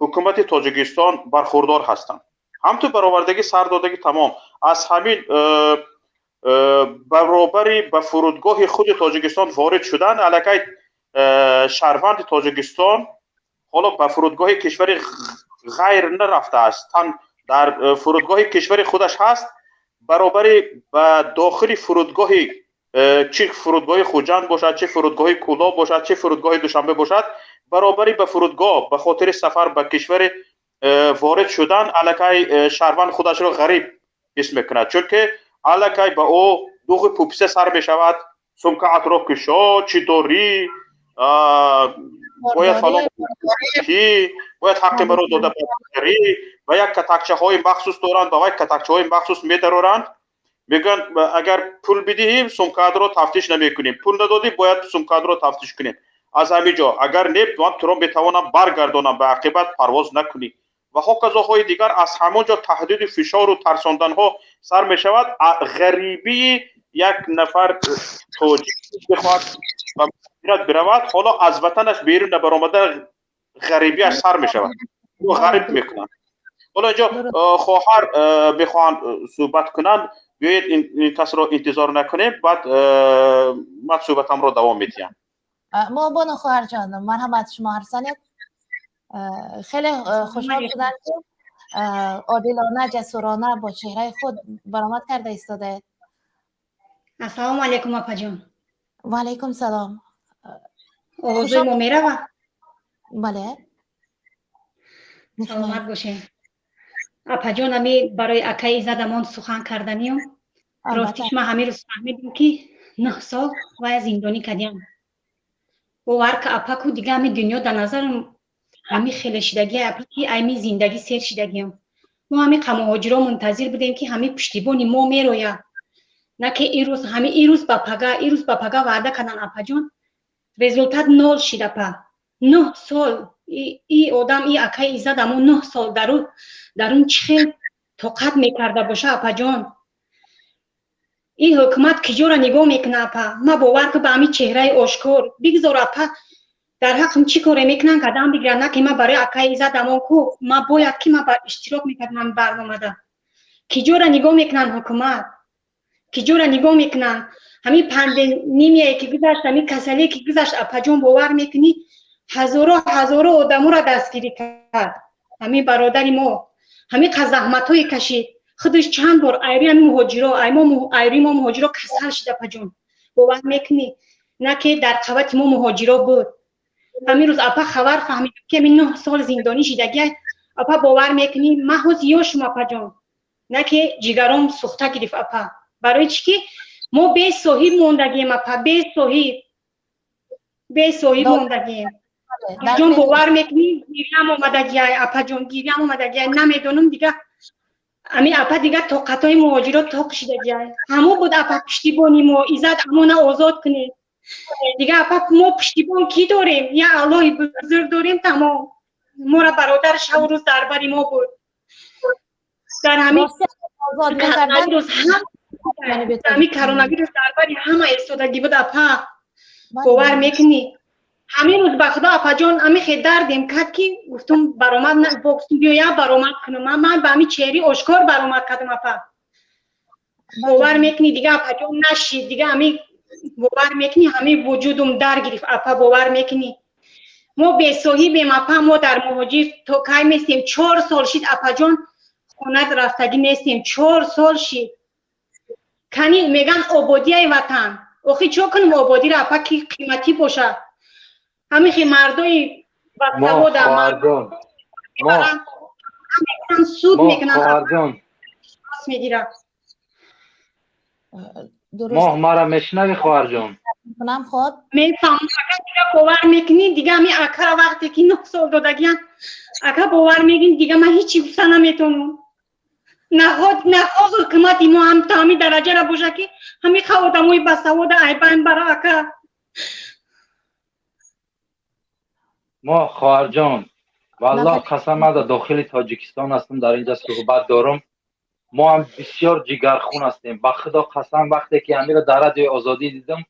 ҳукумати Тоҷикистон бархурдор ҳастанд. Ҳамту баровардагӣ сар додагӣ тамом аз ҳамин баробари ба фурудгоҳи худи Тоҷикистон ворид шудан, аллакай шаҳрванди Тоҷикистон ҳоло ба фурудгоҳи кишвари ғайр нарафтааст, тан дар фурудгоҳи кишвари худаш ҳаст, баробари ба дохили фурудгоҳи, чӣ фурудгоҳи Хуҷанд бошад, чӣ фурудгоҳи Кӯлоб бошад, чӣ фурудгоҳи Душанбе бошад, баробари ба фурудгоҳ ба хотири сафар ба кишвари ворид шудан, аллакай шаҳрванд худашро ғариб ҳис мекунад, чунки аллакай ба ӯ дуғи пуписа сар мешавад: сумкаатро кушо, чӣ дорӣ, бояд фалон ки, бояд ҳаққи маро дода барӣ. Ва як катакчаҳои махсус доранд, ба вай катакчаҳои махсус медароранд, мегӯянд: агар пул бидиҳӣ, сумкаатро тафтиш намекунем, пул надодӣ, бояд сумкаатро тафтиш кунем. Аз ҳамин ҷо агар не, ман туро метавонам баргардонам, ба ақибат парвоз накунӣ ва ҳоказоҳои дигар. Аз ҳамон ҷо таҳдиду фишору тарсонданҳо сар мешавад. Ғарибии як нафар тоҷик бихоҳад ба муҳоҷират биравад, ҳоло аз ватанаш берун набаромада ғарибиаш сар мешавад, ӯ ғариб мекунанд. Ҳоло инҷо хоҳар мехоҳанд суҳбат кунанд, биёед ин касро интизор накунем, баъд ман суҳбатамро давом медиҳам. Моҳбону хоҳарҷон, марҳамат, шумо ҳарф занед. Хеле хушҳол шудам, ки одилона, ҷасурона бо чеҳраи худ баромад карда истодаед. Ассалому алайкум, апаҷон. Ва алайкум салом. Овозои мо мерава? Бале. Саломат бошед, апаҷон. Ами барои акаи Иззатамон сухан карданиюм. Ростиш, ман ҳамин рӯз фаҳмидам, ки 9 сол вая зиндонӣ кардиам. Бовар ка, апаку, дига ҳами дунё дар назарам ҳами хеле шидагия, апа, ки ами зиндагӣ сер шидагиям. Мо ҳами муҳоҷиро мунтазир будем, ки ҳами пуштибони мо мерояд, на ки ирӯз, ҳами ирӯз ба пага, ирӯз ба пага ваъда кардан, апаҷон. Результат нол шид, апа. 9 сол и одам, и акаи Иззат амо 9 сол дарун чӣ хел тоқат мекарда боша, апаҷон? Ин ҳукумат киҷоро нигоҳ мекунад, апа? Ма бовар ку, ба ҳами чеҳраи ошкор бигзор, апа, дар ҳаққам чӣ коре мекунанд, кадам бигиранд, на ки ма барои акаи Иззат амон ку ма бояд ки ма иштирок мекардам барномада. Киҷоро нигоҳ мекунанд ҳукумат, киҷоро нигоҳ мекунанд? Ҳамин пандемияе ки гузашт, ҳамин касалие ки гузашт, апаҷон, бовар мекунӣ, ҳазоро ҳазоро одаморо дастгирӣ кард ҳамин бародари мо. Ҳамин қа заҳматҳое кашид худаш, чанд бор айри ҳамин муҳоҷиро, айри мо муҳоҷиро касал шид, апаҷон, бовар мекунӣ, на ки дар қабати мо муҳоҷиро буд. Ҳамин рӯз, апа, хабар фаҳмидам, ки ҳамин 9 сол зиндонӣ шидагия. Апа, бовар мекунӣ, ман ҳози ёшум, апаҷон, на ки ҷигаром сӯхта гирифт, апа. Барои чӣ ки мо бесоҳиб мондагием, апа, бесоҳиб, бесоҳиб мондагием. Ҷон, бовар мекунӣ, гирям омадагиай, апаҷон, гирям омадагиай. Намедонам дига ами, апа, дига тоқатҳои муҳоҷирот тоқ шидагиай. Ҳамо буд, апа, пуштибони мо. Иззат амона озод кунед дига, апа. Мо пуштибон кӣ дорем? Я Аллоҳи бузург дорем, тамом. Мора бародар шаву рӯз дар бари мо буд дар ҳамин ҳамин коронавирус, дар бари ҳама истодагӣ буд, апа, бовар мекунӣ? Ҳамин рӯз, ба худо, апаҷон, ҳамин хел дардем кард, ки гуфтум баромад, гуфтум биёя баромад кунам. Ман ба ҳамин чеҳри ошкор баромад кардам, апа, бовар мекунӣ? Дига, апаҷон, нашид дига. Ҳамин, бовар мекунӣ, ҳамин вуҷудум дар гирифт, апа, бовар мекунӣ? Мо бесоҳибем, апа. Мо дар муҳоҷир то кай местем? 4 сол шид, апаҷон, хона рафтагӣ нестем, 4 сол шид. Кани меган ободияи ватан, охи чо кунем ободиро, апа, ки қиматӣ бошад? Ҳамихи мардои басавода суд мекунанд, мегирад. Моҳ, мара мешунавӣ, хоҳарҷон? Кунам, хоб. Мефаҳмам, ака. Дига, бовар мекунӣ, дига ҳами акара вақте ки 9 сол додагиям, ака, бовар мекунӣ, дига ман ҳечи гуфта наметавонам. Наход наход ҳукумати мо ҳам то ҳами дараҷара боша, ки ҳами ха одамои басавода айбайн бара, ака. Мо, хоҳарҷон, валлоҳ қасам, ман дар дохили Тоҷикистон ҳастам, дар инҷа суҳбат дорам. Мо ҳам бисёр ҷигархун ҳастем. Ба худо қасам, вақте ки ҳамиро дар Радиои Озодӣ дидам,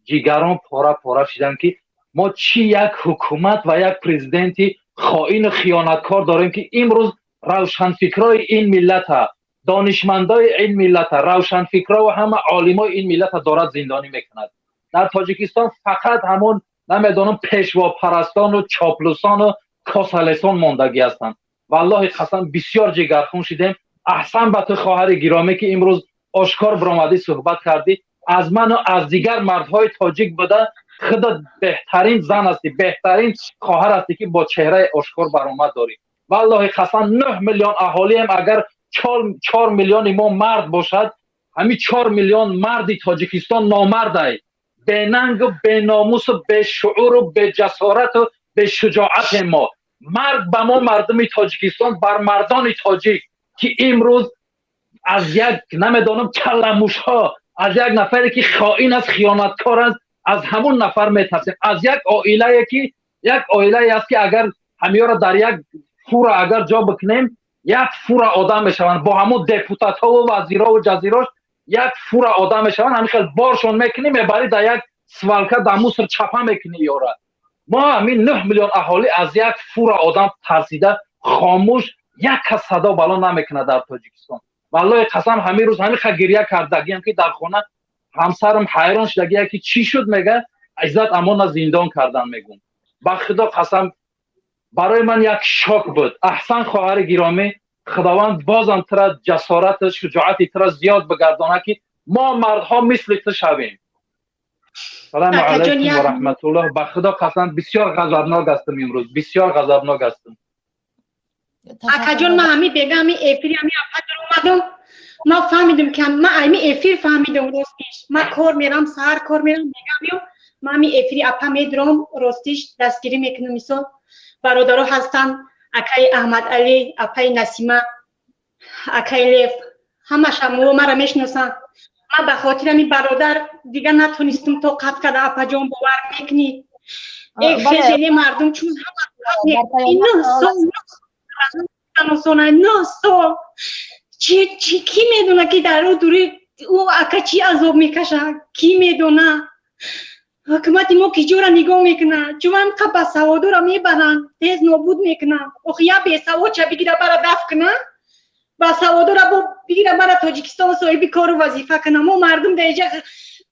ҷигарон пора пора шидам, ки мо чӣ як ҳукумат ва як президенти хоину хиёнаткор дорем, ки имрӯз равшанфикрои ин миллата, донишмандои ин миллата, равшанфикро ва ҳама олимои ин миллата дорад зиндонӣ мекунад. Дар Тоҷикистон фақат ҳамон, намедонам, пешвопарастону чоплусону косалесон мондагӣ ҳастанд. Валлоҳи қасам, бисёр ҷигархун шидем. Аҳсан ба ту, хоҳари гиромӣ, ки имрӯз ошкор биромадӣ, суҳбат кардӣ. Аз ману аз дигар мардҳои тоҷик буда, худат беҳтарин зан ҳастӣ, беҳтарин хоҳар ҳастӣ, ки бо чеҳраи ошкор баромад дорӣ. Валлоҳи қасам, 9 миллион аҳолием, агар 4 миллиони мо мард бошад, ҳамин 4 миллион марди Тоҷикистон номардай, бенангу беномусу бешууру беҷасорату бешуҷоатем мо. Марг ба мо, мардуми Тоҷикистон, бар мардони тоҷик, ки имрӯз аз як, намедонам, калламушҳо, аз як нафаре ки хоин аст, хиёнаткор аст, аз ҳамун нафар метарсем. Аз як оилае ки як оилае аст, ки агар ҳамиёро дар як фура агар ҷо бикунем, як фура одам мешаванд. Бо ҳамун депутатҳову вазирову ҷазирош як фура одам мешаванд. Ҳамин хел боршон мекунӣ, мебарӣ, дар як свалка, дар мусор чапа мекунӣ ёра. Мо ҳамин 9 миллион аҳолӣ аз як фура одам тарсида, хомӯш. Як кас садо бало намекунад дар Тоҷикистон. Валлоҳи қасам, ҳамин рӯз ҳамин ха гиря кардагиам, ки дар хона ҳамсарам ҳайрон шудагия, ки чӣ шуд, мега, Иззат Амона зиндон кардан мегум. Ба Худо қасам, барои ман як шок буд. Аҳсан, хоҳари гиромӣ, Худованд бозам тура ҷасорату шуҷоати тура зиёд бигардонад, ки мо мардҳо мисли ту шавем. Салому алайкум ва раҳматуллоҳ. Ба Худо қасам, бисёр ғазабнок ҳастам имрӯз, бисёр ғазабнок ҳастам. Акаҷон, ман ҳами бега ҳами эфири ҳами апа омадам, ман фаҳмидам, ки ман ами эфир фаҳмидам. Ростиш, ман кор мерам, саҳар кор мерам, бега меом, ман ами эфири апа медурам, ростиш дастгирӣ мекунам. Мисол, бародаро ҳастанд, акаи Аҳмадалӣ, апаи Насима, акаи Лев, ҳамаша мара мешиносанд. Ман ба хотири ами бародар дига натонистам тоқат карда. Апаҷон, бовар мекунӣ, хезене мардум чун ҳама 9 сол 9 сол чи ки медона, ки дар ӯ дури ӯ ака чӣ азоб мекашад, кӣ медона? Ҳукумати мо киҷора нигоҳ мекунад? Чун қа басаводора мебаранд, тез нобуд мекунанд. Охи, я бесаводча бигира, бара даф кунад, басаводора бо бигира, бара Тоҷикистон соҳиби кору вазифа кунад. Мо мардум дар иҷа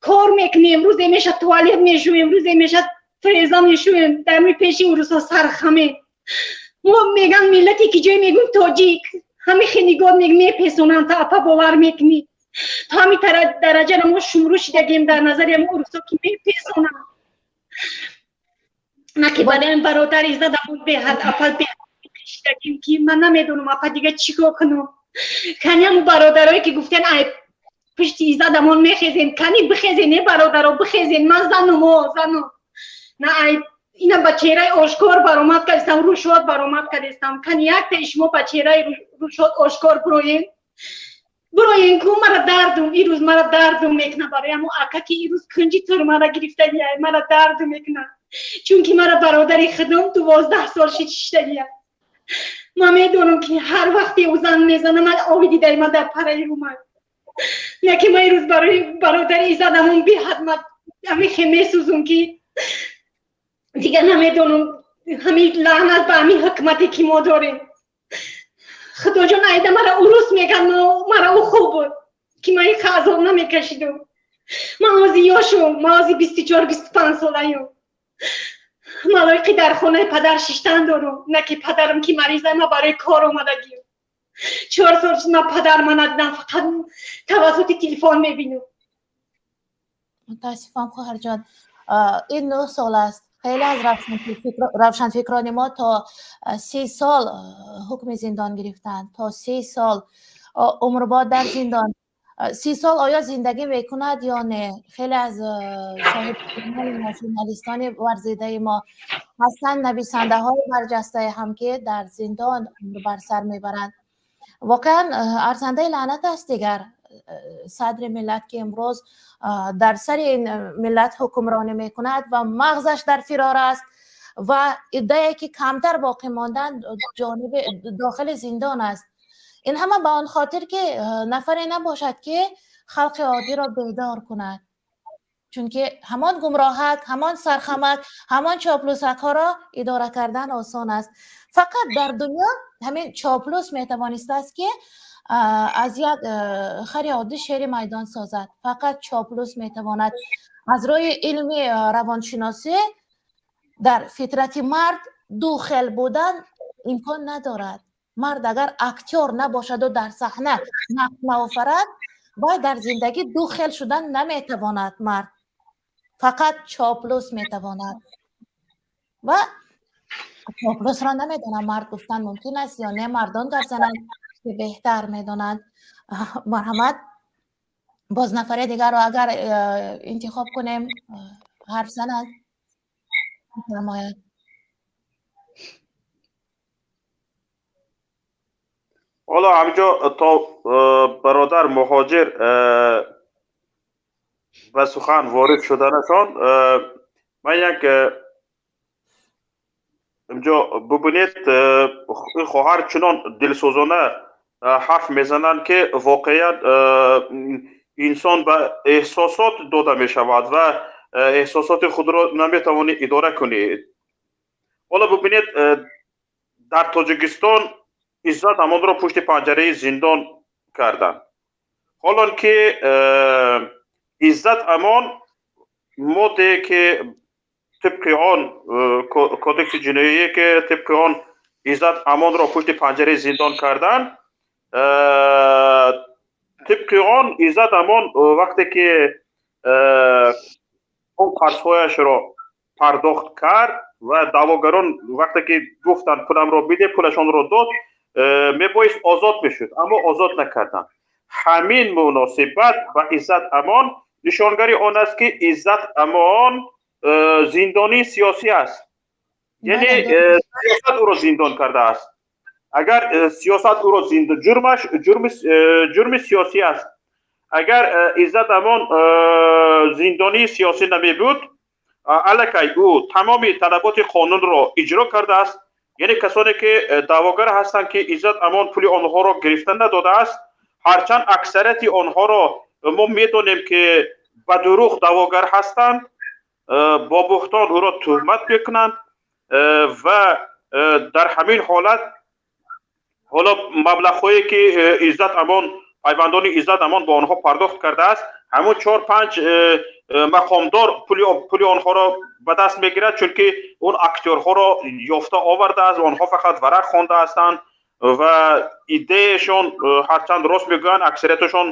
кор мекунем, рӯзе меша туалет мешӯем, рӯзе меша треза мешӯем, дар пеши урусо сархаме. Мо меган миллати ки ҷое мегӯм тоҷик, ҳами хе нигоҳ мепесонанд. Та апа, бовар мекунӣ, то ҳами дараҷаро мо шумрӯ шидагем дар назари ҳами урусо, ки мепесонанд. На ки барои бародар Иззадамон беҳад, апа, шидагем, ки ман намедонам, апа, дига чӣ кор кунам. Кани ҳаму бародарое, ки гуфтан, ай пушти Иззадамон мехезем, кани бихезен, не бародаро, бихезен. Ман занум, занум на, ай ина ба чеҳраи ошкор баромад кардистам, рӯшод баромад кардистам. Кани яктаи шумо ба чеҳраи рӯшод ошкор бироен, бироен ку. Мара дардум ирӯз, мара дардум мекуна барои ҳамо ака, ки ирӯз кунҷи турмара гирифтагия. Мара дардум мекуна, чунки мара бародари худум 12 сол шид шиштагия. Ман медонам, ки ҳар вақте ӯ занг мезана, ман оби дидаи ма дар параи рӯмад. Яке ман ирӯз барои бародари Иззадамон беҳад ҳамихе месӯзум, ки дига намедонам. Ҳамин лаънат ба ҳамин ҳукмате, ки мо дорем. Худоҷон, айда мара урус меган, мара ӯ хуб буд, ки ман ин азоб намекашидум. Ман ҳози ёшум, ман ҳози 24, 25 солаюм. Ман лоиқи дар хонаи падар шиштан дорум, на ки падарам ки мариза. Ман барои кор омадагиюм. 4 сол шуд, ман падарма надидам, фақат тавассути телефон мебинам. Мутаассифам, хоҳарҷон, ин 9 сол аст. Хеле аз равшанфикрони мо то 30 сол ҳукми зиндон гирифтанд, то 30 сол умрбод дар зиндон. 30 сол оё зиндагӣ мекунад ё не? Хеле аз соҳибони мо, журналистони варзидаи мо ҳастанд, нависандаҳои барҷастае ҳам, ки дар зиндон умр бар сар мебаранд. Воқеан арзандаи лаънат аст. Дигар садри миллат, ки имрӯз дар сари ин миллат ҳукмронӣ мекунад ва мағзаш дар фирор аст ва иддае, ки камтар боқӣ монданд, ҷониби дохили зиндон аст. Ин ҳама ба он хотир, ки нафаре набошад, ки халқи оддиро бедор кунад, чунки ҳамон гумроҳак, ҳамон сархамак, ҳамон чоплусакҳоро идора кардан осон аст. Фақат дар дунё ҳамин чоплус метавонистааст, ки аз як хари оддӣ шери майдон созад. Фақат чоплус метавонад. Аз рӯи илми равоншиносӣ дар фитрати мард ду хел будан имкон надорад. Мард агар актёр набошаду дар саҳна нақш наофарад, вай дар зиндагӣ ду хел шудан наметавонад. Мард фақат чоплус метавонад ва чоплусро намедонам, мард гуфтан мумкин аст ё не, мардон гап зананд, ки беҳтар медонанд. Марҳамат, боз нафаре дигарро агар интихоб кунем, ҳарф занад, бифармояд. Ҳоло ҳаминҷо то бародар муҳоҷир ба сухан ворид шуданашон, ман як инҷо бубинед, ин хоҳар чунон дилсӯзона ҳарф мезананд, ки воқеан инсон ба эҳсосот дода мешавад ва эҳсосоти худро наметавонӣ идора кунӣ. Ҳоло бубинед, дар Тоҷикистон Иззат Амонро пушти панҷараи зиндон карданд. Ҳолон ки Иззат Амон моддае ки тибқи он кодекси ҷиноие ки тибқи он Иззат Амонро пушти панҷараи зиндон карданд, тибқи он Иззат Амон вақте ки он қарзҳояшро пардохт кард ва даъвогарон вақте ки гуфтанд пуламро биде, пулашонро дод, мебоист озод мешуд, аммо озод накарданд. Ҳамин муносибат ба Иззат Амон нишонгари он аст, ки Иззат Амон зиндонии сиёсӣ аст, яъне сиёсат ӯро зиндон кардааст. Агар сиёсат ӯро ҷурмаш ҷурми сиёсӣ аст. Агар Иззат Амон зиндонии сиёсӣ намебуд, аллакай ӯ тамоми талаботи қонунро иҷро кардааст. Яъне касоне ки даъвогар ҳастанд, ки Иззат Амон пули онҳоро гирифта надодааст, ҳарчанд аксарияти онҳоро мо медонем, ки ба дурӯғ даъвогар ҳастанд, бо буҳтон ӯро туҳмат мекунанд ва дар ҳамин ҳолат ҳоло маблағҳое ки Иззат Амон, пайвандони Иззат Амон ба онҳо пардохт кардааст, ҳамун чор панҷ мақомдор пули онҳоро ба даст мегирад, чунки он актёрҳоро ёфта овардааст. Онҳо фақат варақ хонда ҳастанд ва идеяшон ҳарчанд рост мегӯянд, аксарияташон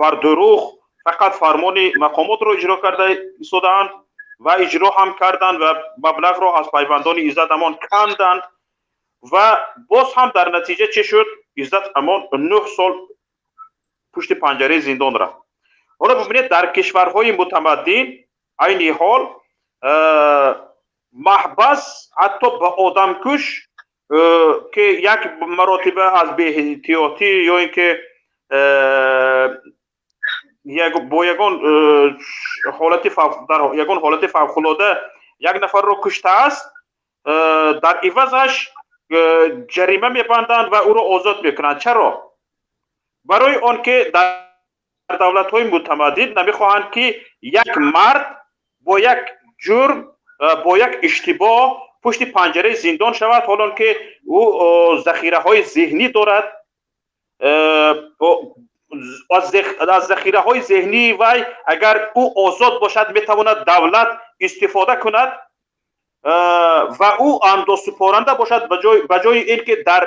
бар дурӯғ фақат фармони мақомотро иҷро карда истодаанд ва иҷро ҳам карданд ва маблағро аз пайвандони Иззат Амон канданд. Ва боз ҳам дар натиҷа чӣ шуд? Иззат Амон 9 сол пушти панҷараи зиндон рафт. Ҳоло бибинед, дар кишварҳои мутамаддин айни ҳол маҳбас ҳатто ба одамкуш, ки як маротиба аз беэҳтиётӣ ё ин ки бо ягон ҳолати дар ягон ҳолати фавқулода як нафарро куштааст, дар ивазаш ҷарима мебанданд ва ӯро озод мекунанд. Чаро? Барои он ки дар давлатҳои мутамаддин намехоҳанд, ки як мард бо як ҷурм, бо як иштибоҳ пушти панҷараи зиндон шавад, ҳолон ки ӯ захираҳои зеҳнӣ дорад. Аз захираҳои зеҳнии вай, агар ӯ озод бошад, метавонад давлат истифода кунад ва ӯ андозсупоранда бошад, ба ҷои ин ки дар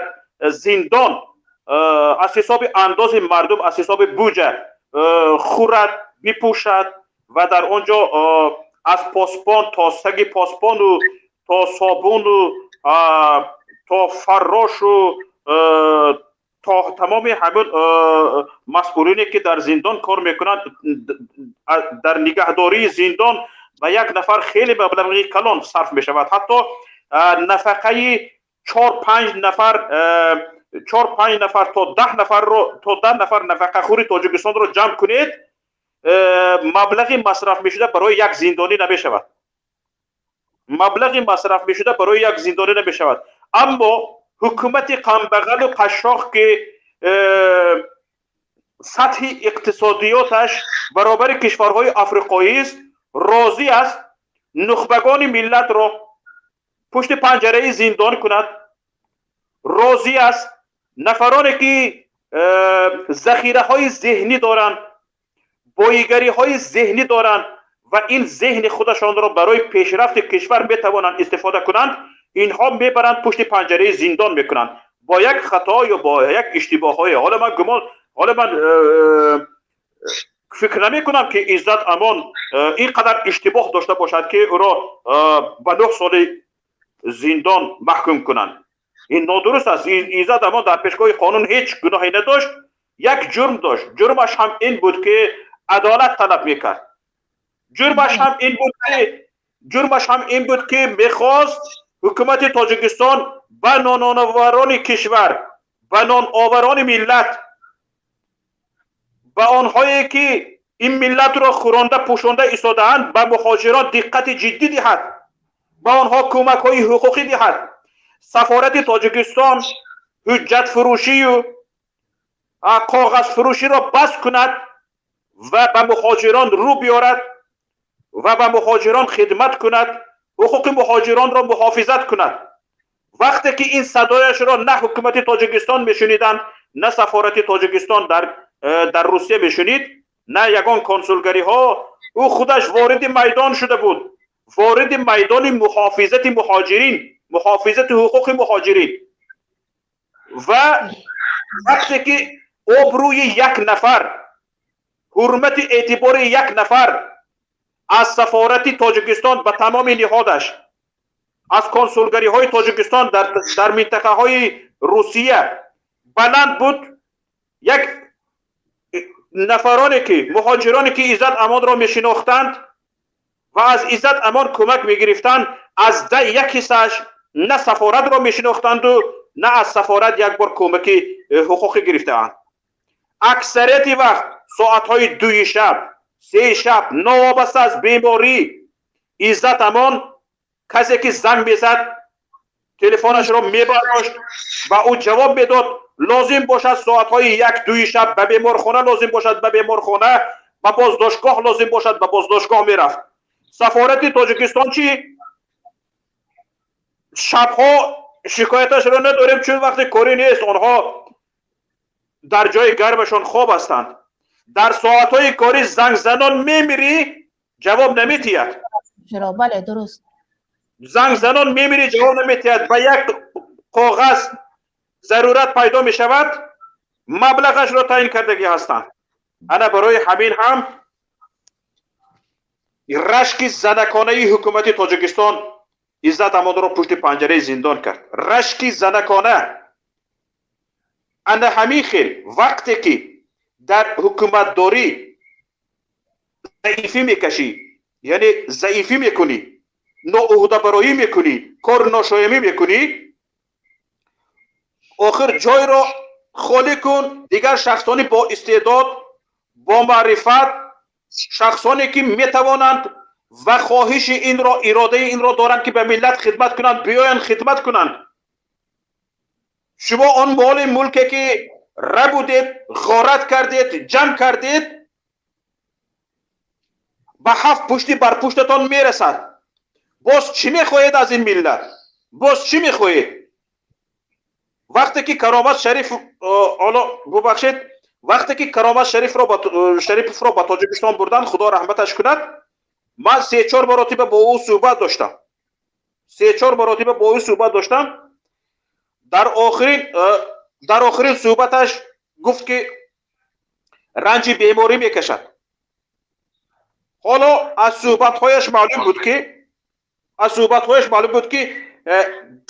зиндон аз ҳисоби андози мардум, аз ҳисоби буҷа хӯрад, бипӯшад ва дар он ҷо аз посбон то саги посбону то собуну то фаррошу то тамоми ҳамин масъулине, ки дар зиндон кор мекунанд, дар нигаҳдории зиндон ба як нафар хеле маблағи калон сарф мешавад. Ҳатто нафақаи чор панҷ нафар, чор панҷ нафар то 10 нафарро, то 10 нафар нафақахӯри Тоҷикистонро ҷамъ кунед, маблағи масраф мешуда барои як зиндонӣ намешавад. Маблағи масраф мешуда барои як зиндонӣ намешавад. Аммо ҳукумати қамбағалу қашшоқ, ки сатҳи иқтисодиёташ баробари кишварҳои африқоист, розӣ аст нухбагони миллатро пушти панҷараи зиндон кунад, розӣ аст нафароне ки захираҳои зеҳнӣ доранд, боигариҳои зеҳнӣ доранд ва ин зеҳни худашонро барои пешрафти кишвар метавонанд истифода кунанд, инҳо мебаранд, пушти панҷараи зиндон мекунанд бо як хато ё бо як иштибоҳҳое. Ҳоло ман гумон, ҳоло ман фикр намекунам, ки Иззат Амон ин қадар иштибоҳ дошта бошад, ки ӯро ба 9 соли зиндон маҳкум кунанд. Ин нодуруст аст. Иззат Амон дар пешгоҳи қонун ҳеҷ гуноҳе надошт, як ҷурм дошт. Ҷурмаш ҳам ин буд, ки адолат талаб мекард. Ҷурмаш ҳам ин буд, ки мехост ҳукумати Тоҷикистон ба ноноварони кишвар, ба ноноварони миллат, ба онҳое ки ин миллатро хӯронда пӯшонда истодаанд, ба муҳоҷирон диққати ҷиддӣ диҳад, ба онҳо кӯмакҳои ҳуқуқӣ диҳад. Сафорати Тоҷикистон ҳуҷҷатфурӯшию коғазфурӯширо бас кунад ва ба муҳоҷирон рӯ биёрад ва ба муҳоҷирон хидмат кунад, ҳуқуқи муҳоҷиронро муҳофизат кунад. Вақте ки ин садояшро на ҳукумати Тоҷикистон мешуниданд, на сафорати Тоҷикистон дар Русия мешунид, на ягон консулгариҳо, ӯ худаш вориди майдон шуда буд, вориди майдони муҳофизати муҳоҷирин, муҳофизати ҳуқуқи муҳоҷирин. Ва вақте ки обрӯи як нафар, ҳурмати эътибори як нафар аз сафорати Тоҷикистон ба тамоми ниҳодаш, аз консулгариҳои Тоҷикистон дар минтақаҳои Русия баланд буд, як нафароне ки, муҳоҷироне ки Иззат Амонро мешинохтанд ва аз Иззат Амон кӯмак мегирифтанд, аз да як ҳиссааш на сафоратро мешинохтанду, на аз сафорат як бор кӯмаки ҳуқуқӣ гирифтаанд. Аксарияти вақт соатҳои 2-и шаб, 3-и шаб, новобаста аз беморӣ, Иззат Амон касе ки занг мезад, телефонашро мебардошт ва ӯ ҷавоб медод. Лозим бошад соатҳои 1-2-и шаб ба беморхона лозим бошад, ба беморхона, ба боздоштгоҳ лозим бошад, ба боздоштгоҳ мерафт. Сафорати Тоҷикистон чӣ? Шабҳо шикояташро надорем, чун вақте корӣ нест, онҳо дар ҷои гармашон хоб ҳастанд. Дар соатҳои корӣ зангзанон мемирӣ, ҷавоб наметиҳад. Чаро? Бале, дуруст. Зангзанон мемирӣ, ҷавоб наметиҳад. Ба як коғаз зарурат пайдо мешавад, маблағашро таъин кардагӣ ҳастанд. Ана барои ҳамин ҳам рашки занаконаи ҳукумати Тоҷикистон Иззат Амонро пушти панҷараи зиндон кард. Рашки занакона. Ана ҳамин хел вақте ки дар ҳукуматдорӣ заифӣ мекашӣ, яъне заифӣ мекунӣ, ноуҳдабароӣ мекунӣ, кор ношоямӣ мекунӣ, охир ҷойро холӣ кун, дигар шахсони бо истеъдод, бо маърифат, шахсоне ки метавонанд ва хоҳиши инро, иродаи инро доранд, ки ба миллат хидмат кунанд, биёянд хидмат кунанд. Шумо он моли мулке ки рабудед, ғорат кардед, ҷамъ кардед, ба ҳафт пушти бар пуштатон мерасад. Боз чӣ мехоҳед аз ин миллат? Боз чӣ мехоҳед? Вақте ки Каромат Шариф, ҳоло бубахшед, вақте ки Каромат Шариповро ба Тоҷикистон бурданд, Худо раҳматаш кунад, ман 3-4 маротиба бо ӯ суҳбат доштам. 3-4 маротиба бо ӯ суҳбат доштам. Дар охирин суҳбаташ гуфт, ки ранҷи беморӣ мекашад. Ҳоло аз суҳбатҳояш маълум буд, ки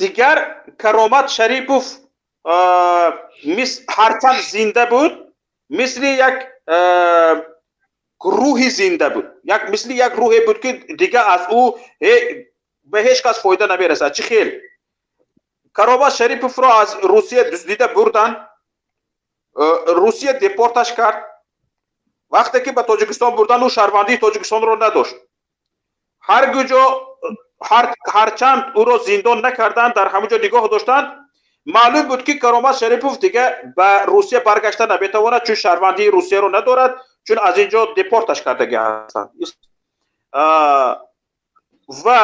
дигар Каромат Шарипов ҳарчанд зинда буд, мисли як рӯҳи зинда буд, як мисли як рӯҳе буд, ки дигар аз ӯ ба ҳеҷ кас фоида намерасад. Чӣ хел Каромат Шариповро аз Русия дуздида бурданд, Русия депорташ кард. Вақте ки ба Тоҷикистон бурданд, ӯ шаҳрвандии Тоҷикистонро надошт. Ҳар куҷо, ҳарчанд ӯро зиндон накарданд, дар ҳамон ҷо нигоҳ доштанд, маълум буд, ки Каромат Шарипов дига ба Русия баргашта наметавонад, чун шаҳрвандии Русияро надорад, чун аз ин ҷо депорташ кардагӣ ҳастанд ва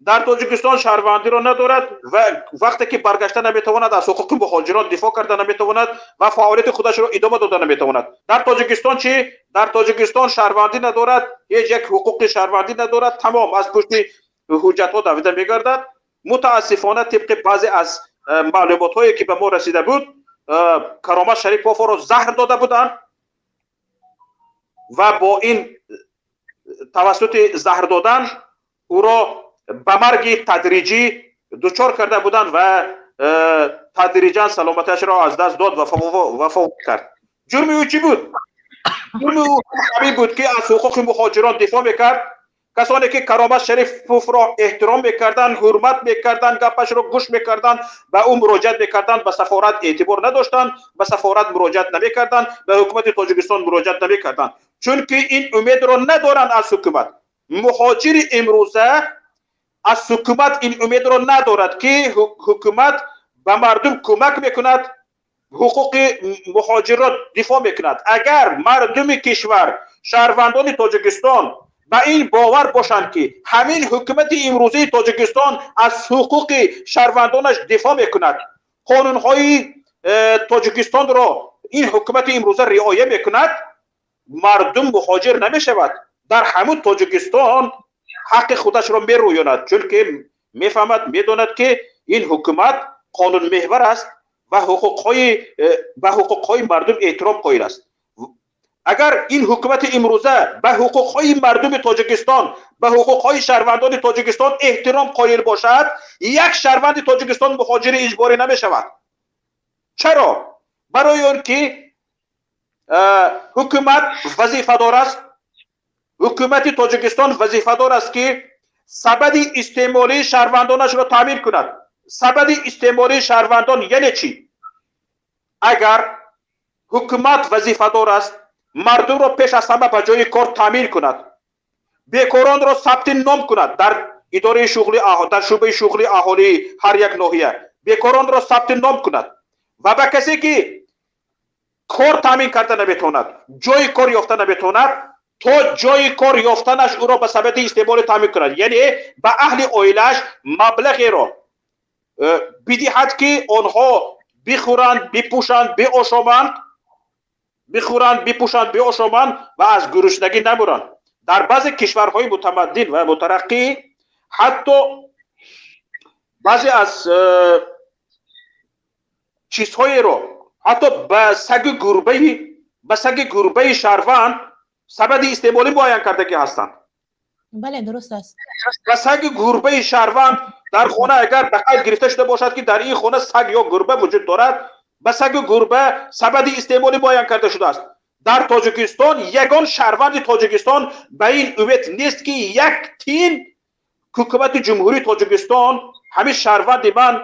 дар Тоҷикистон шаҳрвандиро надорад ва вақте ки баргашта наметавонад, аз ҳуқуқи муҳоҷирон дифоъ карда наметавонад ва фаъолияти худашро идома дода наметавонад. Дар Тоҷикистон чӣ? Дар Тоҷикистон шаҳрвандӣ надорад, ҳеҷ як ҳуқуқи шаҳрвандӣ надорад, тамом аз пушти ҳуҷҷатҳо давида мегардад. Мутаассифона, тибқи баъзе аз маълумотҳое, ки ба мо расида буд, Каромат Шариповро заҳр дода буданд ва бо ин тавассути заҳр додан ӯро ба марги тадриҷӣ дучор карда буданд ва тадриҷан саломатиашро аз даст дод ва вафот кард. Ҷурми ӯ чӣ буд? Ҷурми ӯ ҳамин буд, ки аз ҳуқуқи муҳоҷирон дифоъ мекард. Касоне ки Каромат Шариповро эҳтиром мекарданд, ҳурмат мекарданд, гапашро гӯш мекарданд, ба ӯ муроҷиат мекарданд, ба сафорат эътибор надоштанд, ба сафорат муроҷиат намекарданд, ба ҳукумати Тоҷикистон муроҷиат намекарданд, чунки ин умедро надоранд аз ҳукумат. Муҳоҷири имрӯза аз ҳукумат ин умедро надорад, ки ҳукумат ба мардум кӯмак мекунад, ҳуқуқи муҳоҷирро дифоъ мекунад. Агар мардуми кишвар, шаҳрвандони Тоҷикистон Ба ин бовар бошанд, ки ҳамин ҳукумати имрӯзаи Тоҷикистон аз ҳуқуқи шаҳрвандонаш дифоъ мекунад, қонунҳои Тоҷикистонро ин ҳукумати имрӯза риоя мекунад, мардум муҳоҷир намешавад. Дар ҳамун Тоҷикистон ҳаққи худашро мерӯёнад, чунки мефаҳмад, медонад, ки ин ҳукумат қонунмеҳвар аст ва ба ҳуқуқҳои мардум эҳтиром қоил аст. Агар ин ҳукумати имрӯза ба ҳуқуқҳои мардуми Тоҷикистон, ба ҳуқуқҳои шаҳрвандони Тоҷикистон эҳтиром қоил бошад, як шаҳрванди Тоҷикистон муҳоҷири иҷборӣ намешавад. Чаро? Барои он ки ҳукумат вазифадор аст, ҳукумати Тоҷикистон вазифадор аст, ки сабади истеъмолии шаҳрвандонашро таъмин кунад. Сабади истеъмолии шаҳрвандон яъне чӣ? Агар ҳукумат вазифадор аст мардумро пеш аз ҳама ба ҷои кор таъмин кунад, бекоронро сабти ном кунад дар идораи шуғли, дар шӯъбаи шуғли аҳолии ҳар як ноҳия, бекоронро сабти ном кунад ва ба касе ки кор таъмин карда наметавонад, ҷои кор ёфта наметавонад, то ҷои кор ёфтанаш ӯро ба сабади истеъмолӣ таъмин кунад, яъне ба аҳли оилааш маблағеро бидиҳад, ки онҳо бихӯранд, бипӯшанд, биошоманд, бихӯранд, бипӯшанд, биошоманд ва аз гуруснагӣ намуранд. Дар баъзе кишварҳои мутамаддин ва мутараққӣ ҳатто баъзе аз чизҳоеро, ҳатто ба саги гурбаи шаҳрванд сабади истеъмолӣ муайян кардагӣ ҳастанд. Бале, дуруст аст. Ба саги гурбаи шаҳрванд дар хона агар ба қайд гирифта шуда бошад, ки дар ин хона саг ё гурба вуҷуд дорад, ба сагу гурба сабади истеъмолӣ муайян карда шудааст. Дар Тоҷикистон ягон шаҳрванди Тоҷикистон ба ин умед нест, ки як тин ҳукумати Ҷумҳурии Тоҷикистон ҳамин шаҳрванди ман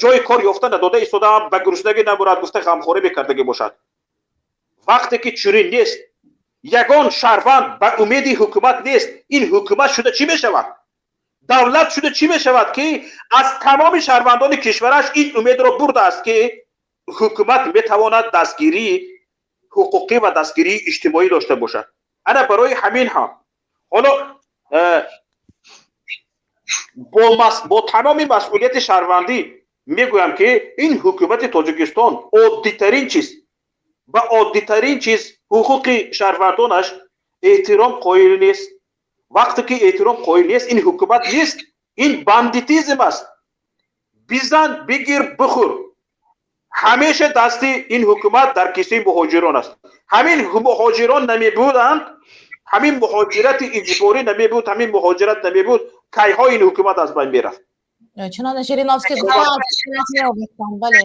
ҷои кор ёфта надода истодаам, ба гуруснагӣ намурад гуфта ғамхорӣ мекардагӣ бошад. Вақте ки чунин нест, ягон шаҳрванд ба умеди ҳукумат нест, ин ҳукумат шуда чӣ мешавад? Давлат шуда чӣ мешавад, ки аз тамоми шаҳрвандони кишвараш ин умедро бурдааст, ки ҳукумат метавонад дастгирии ҳуқуқӣ ва дастгирии иҷтимоӣ дошта бошад? Ана барои ҳамин ҳам ҳоло бо тамоми масъулияти шаҳрвандӣ мегӯям, ки ин ҳукумати Тоҷикистон оддитарин чиз, ба оддитарин чиз, ҳуқуқи шаҳрвандонаш эҳтиром қоил нест. Вақте ки эҳтиром қоил нест, ин ҳукумат нест, ин бандитизм аст. Бизан, бигир, бихӯр. Ҳамеша дасти ин ҳукумат дар кисаи муҳоҷирон аст. Ҳамин муҳоҷирон намебуданд, ҳамин муҳоҷирати иҷборӣ намебуд, ҳамин муҳоҷират намебуд, кайҳо ин ҳукумат аз байн мерафт. Чуноне Жириновский гуфтанд, бале.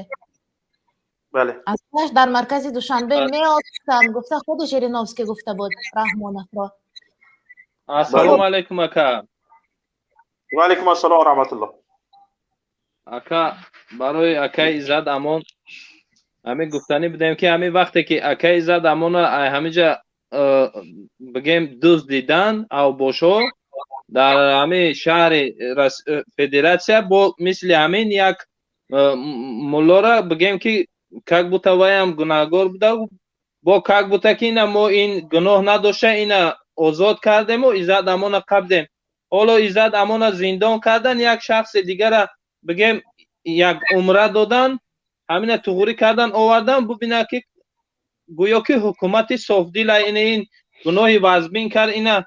Бале. Аз дар маркази Душанбе меофтанд гуфта, худи Жириновский гуфта буд Раҳмоновро. Ассалому алайкум, ака. Ва алайкум ассалом ва раҳматуллоҳ. Ака, барои акаи Иззат Амон ҳамин гуфтанӣ будем, ки ҳамин вақте ки акаи Иззат Амона ҳаминҷа бигем дузд дидан авбошо дар ҳамин шаҳри федератсия, бо мисли ҳамин як муллора бигем, ки как будто ваям гунаҳгор буда, бо как будто ки ина мо ин гуноҳ надошта, ина озод кардему Иззат Амона қабдем. Ҳоло Иззат Амона зиндон кардан, як шахси дигара бигем як умра додан, ҳамина туғурӣ кардан овардан. Бубина, ки гӯё ки ҳукумати софдила ина ин гуноҳи вазбин кард, ина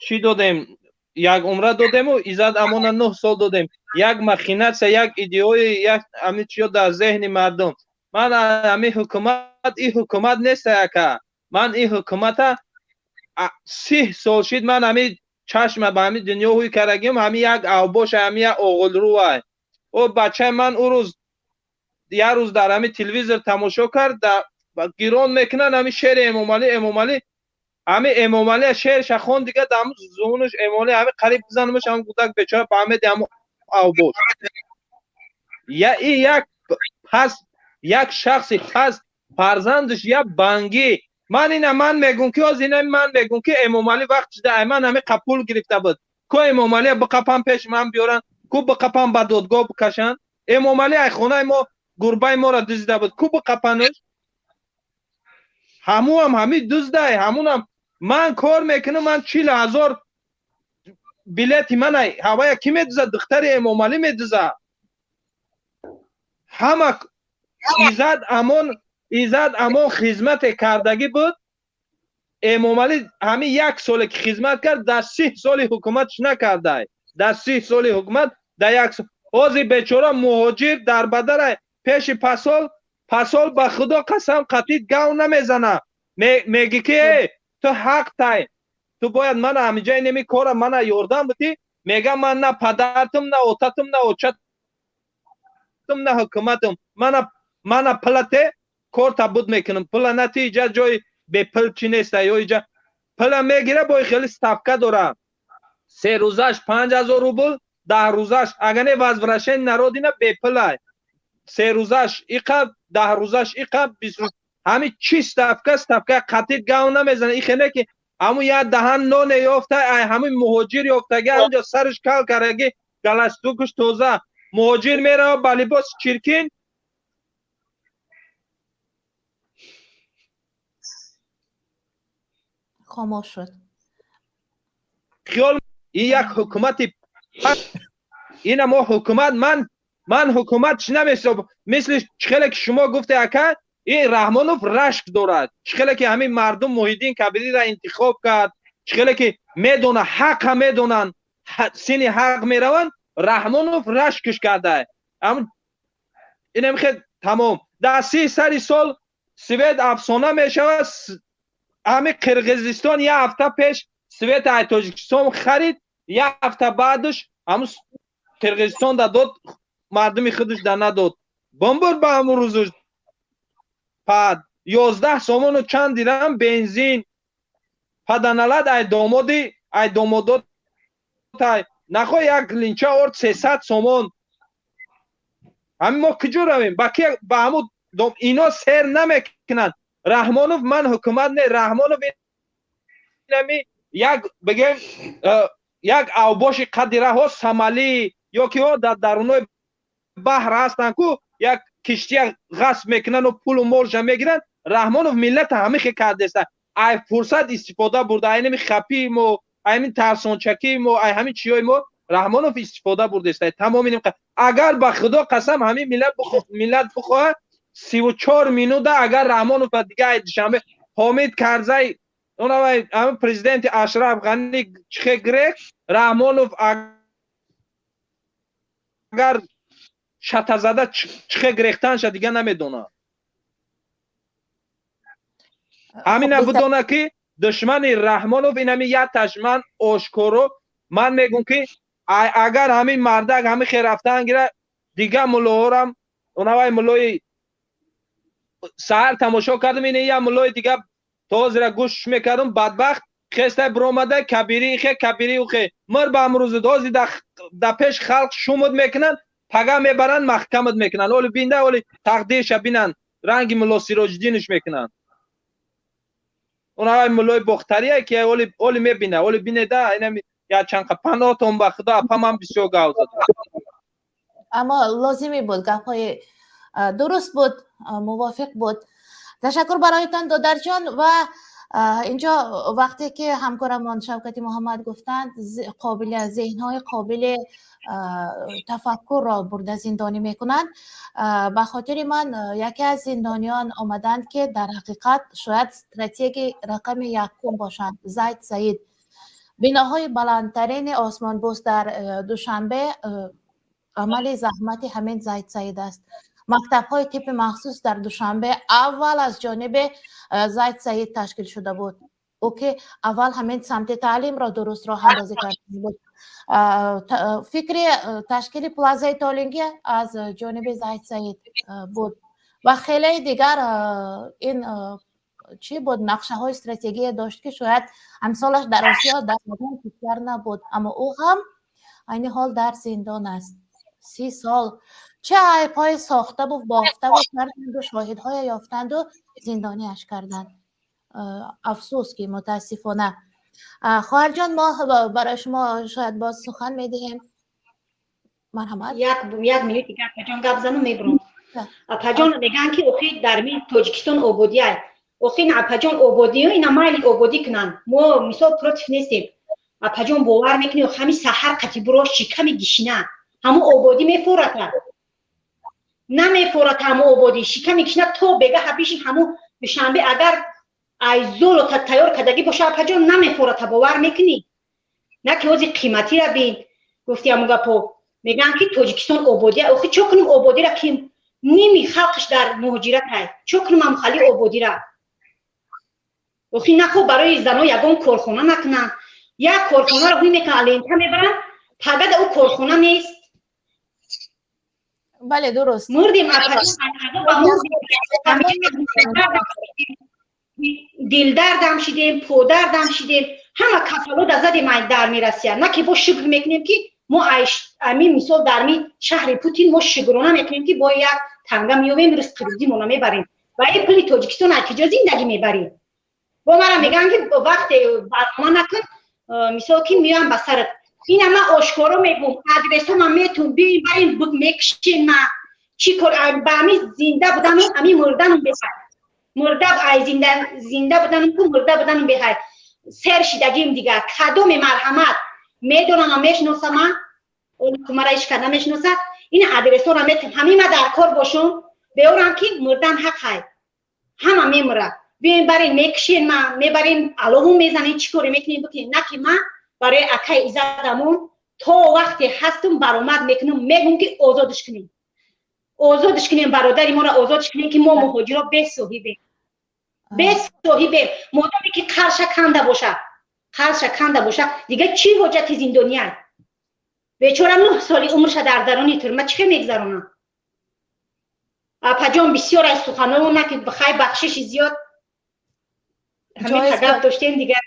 чӣ додем, як умра додему Иззат Амона 9 сол додем. Як махинация, як идеои, як ҳамин чиё дар зеҳни мардум. Ман ҳамин ҳукумат, ин ҳукумат нест, ака. Ман ин ҳукумата 30 сол шид, ман ҳамин чашма ба ҳамин дунё ҳуй кардагим, ҳамин як авбоша, ҳамин як оғилрӯвай. О бачаи ман ӯ рӯз як рӯз дар ҳамин телевизор тамошо кард, гирон мекунанд ҳамин шери Эмомалӣ, Эмомалӣ, ҳамин Эмомалӣ шеърша хон, дига дар зунуш Эмомалӣ, ҳамин қариб бизанамаш ҳамин кӯдак бечора ба ҳамеди ҳамун авбош. Я и як пас як шахси пас фарзандаш як бангӣ. Ман ина ман мегум, ки оз ина ман мегум, ки Эмомалӣ вақт шуда ай ман ҳамин қапул гирифта буд ку, Эмомалӣ биқапан, пеш ман биёран ку, биқапан, ба додгоҳ бикашанд. Эмомалӣ ай хонаи мо гурбаи моро дуздида буд ку, биқапанаш. Ҳамуам ҳами дуздай, ҳамунам ман кор мекунам, ман 40 000. Билети манай ҳавая кӣ медуза? Духтари Эмомалӣ медуза. Ҳама Иззат Амон, Иззат Амон хизмате кардагӣ буд. Эмомалӣ ҳамин як соле ки хизмат кард, дар 30 соли ҳукуматш накардай. Дар 30 соли ҳукумат дар як сол. Ҳозир бечора муҳоҷир дар бадарай пеши пасол, пасол ба Худо қасам қатид гав намезана. Меги ки ту ҳақ тай. Ту бояд мана ҳамиҷаи неми кора мана ёрдам бити. Мега ман на падартум, на отатум, на очатум, на ҳукуматум. Мана пулате кор табуд мекунам. Пула нати иҷа ҷои бепул чи неста ё иҷа пула мегира, бо хеле ставка дора. 3 рӯзаш 5000 рубл, 10 рӯзаш агар не возвращение на родина бепулай. 3 рӯзаш иқа, 10 рӯзаш иқа, 20 рӯз. Ҳамин чи ставка, ставка қатид гав намезана. И хеле ки ҳамун як даҳан ноне ёфта, ай ҳамин муҳоҷир ёфтаги, ҳамунҷо сараш кал кардаги, галастукаш тоза. Муҳоҷир мерава ба либоси чиркин. Хомӯш шуд. Хиёл ин як ҳукумати ина мо ҳукумат, ман ҳукумат чӣ намесоб, мисли чихеле ки шумо гуфте ака, ин Раҳмонов рашк дорад. Чихеле ки ҳамин мардум Муҳиддин Кабириро интихоб кард, чихеле ки медона, ҳаққа медонанд, сини ҳақ мераванд, Раҳмонов рашкш карда. Инам хел тамом. Дар 30 сари сол свет афсона мешавад. Ҳамин Қирғизистон як ҳафта пеш свет ай Тоҷикистон харид, як ҳафта баъдаш ҳамун Қирғизистон да дод, мардуми худаш да надод. Бомбур ба ҳамун рӯзаш пад 11 сомону чанд дирам бензин. Паданалад ай домоди, ай домодот ай нахо як линча орд 300 сомон. Ҳамин мо куҷо равем? Ба ки ба ҳамун дом ино сер намекунанд. Раҳмонов ман ҳукумат не, Раҳмонов инами як бигем як авбоши қадираҳо Самалӣ ё ки ҳо дар дарунои баҳр ҳастанд ку як киштия ғасб мекунанд ва пулу молша мегиранд. Раҳмонов миллата ҳамин хел кардеста. Ай фурсат истифода бурда, ай ҳамин хапии мо, ай ҳамин тарсончакии мо, ай ҳамин чиёи мо Раҳмонов истифода бурдеста. Тамоми ин агар ба Худо қасам ҳамин миллат бихоҳад 34 минута агар Раҳмонов ба дига ай Душанбе Ҳомид Карзай онавай ҳамин президенти Ашраф Ғани чихе грек Раҳмонов агар шатазада чихе грехтанша дига намедонад. Ҳамина бидона ки душмани Раҳмонов инами якташ ман ошкоро ман мегӯм ки агар ҳамин мардак ҳамин хел рафтан гира дига муллоҳорам онавай муллои саҳар тамошо кардам, ин як муллои дига то ҳозира гӯш мекардам, бадбахт хестай биромада кабири хе кабири хе мир ба амрӯзид ҳозир да пеш халқ шумуд мекунанд, пага мебаранд маҳкамат мекунанд. Оли бинда, оли тақдирша бинанд, ранги мулло Сироҷиддинш мекунанд. Онавай муллои бохтарие ки оли мебина, оли бинеда инами як чанд паноҳтон ба Худо апа ман бисёр гав задам. Аммо лозимӣ буд, гапҳои дуруст буд, мувофиқ буд. Ташаккур бароятон додарҷон. Ва инҷо вақте ки ҳамкорамон Шавкати Муҳаммад гуфтанд, зеҳнҳои қобили тафаккурро бурда зиндонӣ мекунанд, ба хотири ман яке аз зиндониён омаданд ки дар ҳақиқат шояд стратегии рақами якум бошанд, Зайд Саид. Биноҳои баландтарини осмонбӯс дар Душанбе амали заҳмати ҳамин Зайд Саид аст. Мактабҳои типи махсус дар Душанбе аввал аз ҷониби Зайд Саид ташкил шуда буд. Ӯ ки аввал ҳамин самти таълимро дуруст роҳандозӣ карда буд. Фикри ташкили плазаи Толингӣ аз ҷониби Зайд Саид буд ва хеле дигар ин чӣ буд, нақшаҳои стратегия дошт ки шояд амсолаш дар Осиё дар ягон кишвар набуд, аммо ӯ ҳам айни ҳол дар зиндон аст. 30 сол чӣ айбҳое сохтаву бофтаву карданду шоҳидҳое ёфтанду зиндониаш карданд. Афсӯс ки мутаассифона. Хоҳарҷон, мо барои шумо шояд боз сухан медиҳем. Марҳамат. Як минут дигар апаҷон гап зану мебурам. Апаҷон мегӯянд ки охи дар Тоҷикистон ободиай. Охи на апаҷон ободиё ина майли ободӣ кунанд. Мо мисол против нестем. Апаҷон, бовар мекунӣ, ҳами саҳар қати буро шиками гишина, ҳамун ободӣ мефората, намефората. Ҳамун ободӣ шиками гишина то бегаҳа бишин. Ҳамун душанбе агар ай золота тайёр кардагӣ боша, апаҷон, намефората. Бовар мекунӣ, на ки ҳози қиматира бин. Гуфти ҳамун гапо мегӯянд, ки Тоҷикистон ободия. Охи, чо кунем ободира, ки ними халқш дар муҳоҷиратай? Чо кунем ҳамхали ободира? Охи, нахо барои зано ягон корхона накунанд. Як корхонаро ҳуй мекунанд, лента мебаранд, пагада ӯ корхона нест. Бале, дуруст. Мурдем, дилдардам шидем, подардам шидем, ҳама кафалода задем ай дар мерасия. На ки бо шукр мекунем, ки мо ами мисол дар ми шаҳри Путин мо шукрона мекунем, ки бо як танга меёвем, ризқи рӯзимона мебарем. Ва и пули Тоҷикистон ай киҷо зиндагӣ мебарем? Бо мара мегӯянд, ки вақте барнома накун, мисол ки меоям ба сарат. Ина ман ошкоро мегӯм, адресома метун, биёин, барин, мекушен. Ма чӣ кор ба ами зинда будану ами мурдану бехай? Мурда ай зинда будану ку мурда будану бехай. Сер шидагим дигар. Кадоме марҳамат, медонама, мешиносама, мара ҳеч кас намешиносад. Ин адресора метун, ҳамин ма дар кор бошум, беорам, ки мурдан ҳақай, ҳама мемурад. Биёин, барин, мекушен, ма мебарем, алоҳум мезанем, чӣ коре мекунем, бикунем. На ки ма барои акаи Иззатамон то вақте ҳастум баромад мекунам, мегӯм, ки озодш кунем, озодш кунем, бародари моро озодш кунем, ки мо муҳоҷиро бесоҳибем, бесоҳибем. Модоме ки қарша канда боша, қарша канда боша, дигар чӣ ҳоҷати зиндония? Бечора 9 соли умрша дар даруни тюрьма чӣ хел мегзаронам? Апаҷон, бисёр аз суханоно, на ки хай, бахшиши зиёд, ҳамин гап доштем дигар.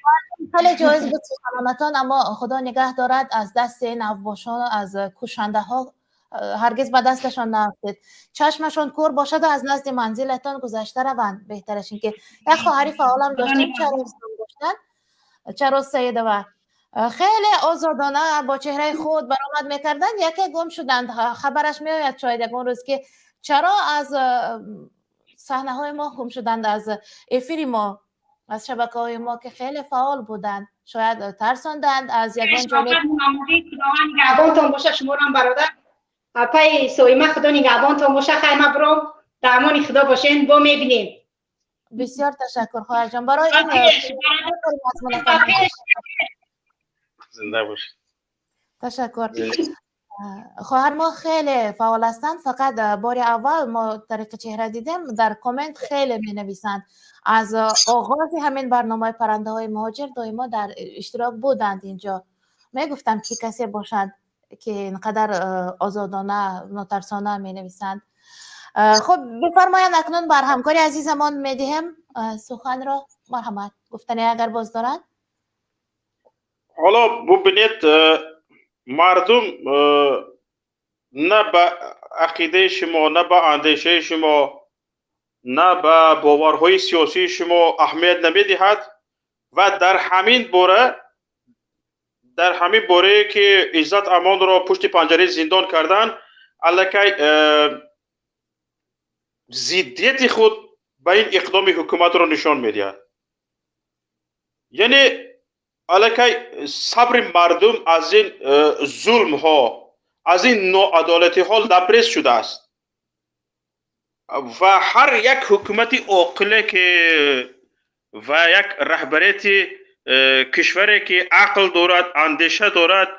Хеле ҷоиз буд суханонатон, аммо Худо нигаҳ дорад аз дасти навбошон, аз кушандаҳо. Ҳаргиз ба дасташон наафтед. Чашмашон кӯр бошаду аз назди манзилатон гузашта раванд, беҳтараш ин ки як хоҳари фаъолам доштем, Чароз доштанд, Чароз Саидова, хеле озодона бо чеҳраи худ баромад мекарданд. Яке гум шуданд. Хабараш меояд шояд ягон рӯз, ки чаро аз саҳнаҳои мо гум шуданд, аз эфири мо, аз шабакаҳои мо, ки хеле фаъол буданд. Шояд тарсонданд аз ягон ҷониб. Нигаҳбонтон боша, шуморам, бародар, апаи Соима, Худо нигаҳбонтон боша. Хай, ма буром, дар амони Худо бошен, бо мебинем. Бисёр ташаккур, хоҳарҷон, барои ин. Зинда бошед. Ташаккур. Хоҳар мо хеле фаъол ҳастанд, фақат бори аввал мо тариқи чеҳра дидем. Дар коммент хеле менависанд. Аз оғози ҳамин барномаи паррандаҳои муҳоҷир доимо дар иштирок буданд. Инҷо мегуфтам, ки касе бошанд, ки инқадар озодона, нотарсона менависанд. Хуб, бифармоянд, акнун бар ҳамкори азизамон медиҳем суханро. Марҳамат, гуфтане агар боз доранд. Ҳоло бубинед, мардум на ба ақидаи шумо, на ба андешаи шумо, на ба боварҳои сиёсии шумо аҳамият намедиҳад. Ва дар ҳамин борае ки Иззат Амонро пушти панҷараи зиндон карданд, аллакай зиддияти худ ба ин иқдоми ҳукуматро нишон медиҳад. Яъне аллакай сабри мардум аз ин зулмҳо, аз ин ноадолатиҳо лабрез шудааст. Ва ҳар як ҳукумати оқиле ки ва як раҳбарияти кишваре ки ақл дорад, андеша дорад,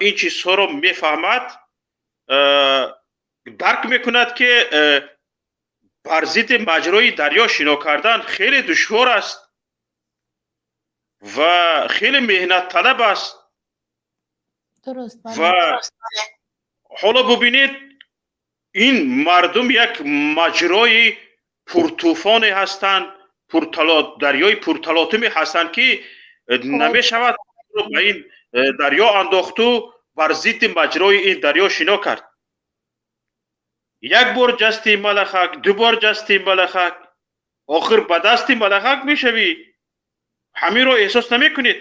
ин чизҳоро мефаҳмад, дарк мекунад, ки бар зидди маҷрои дарё шино кардан хеле душвор аст ва хеле меҳнатталаб аст. Ва ҳоло бубинед, ин мардум як маҷрои пуртӯфоне ҳастанд, дарёи пурталотуме ҳастанд, ки намешавад ба ин дарё андохту бар зидди маҷрои ин дарё шино кард. Як бор ҷасти малахак, ду бор ҷасти малахак, охир ба дасти малахак мешавӣ. Ҳаминро эҳсос намекунед?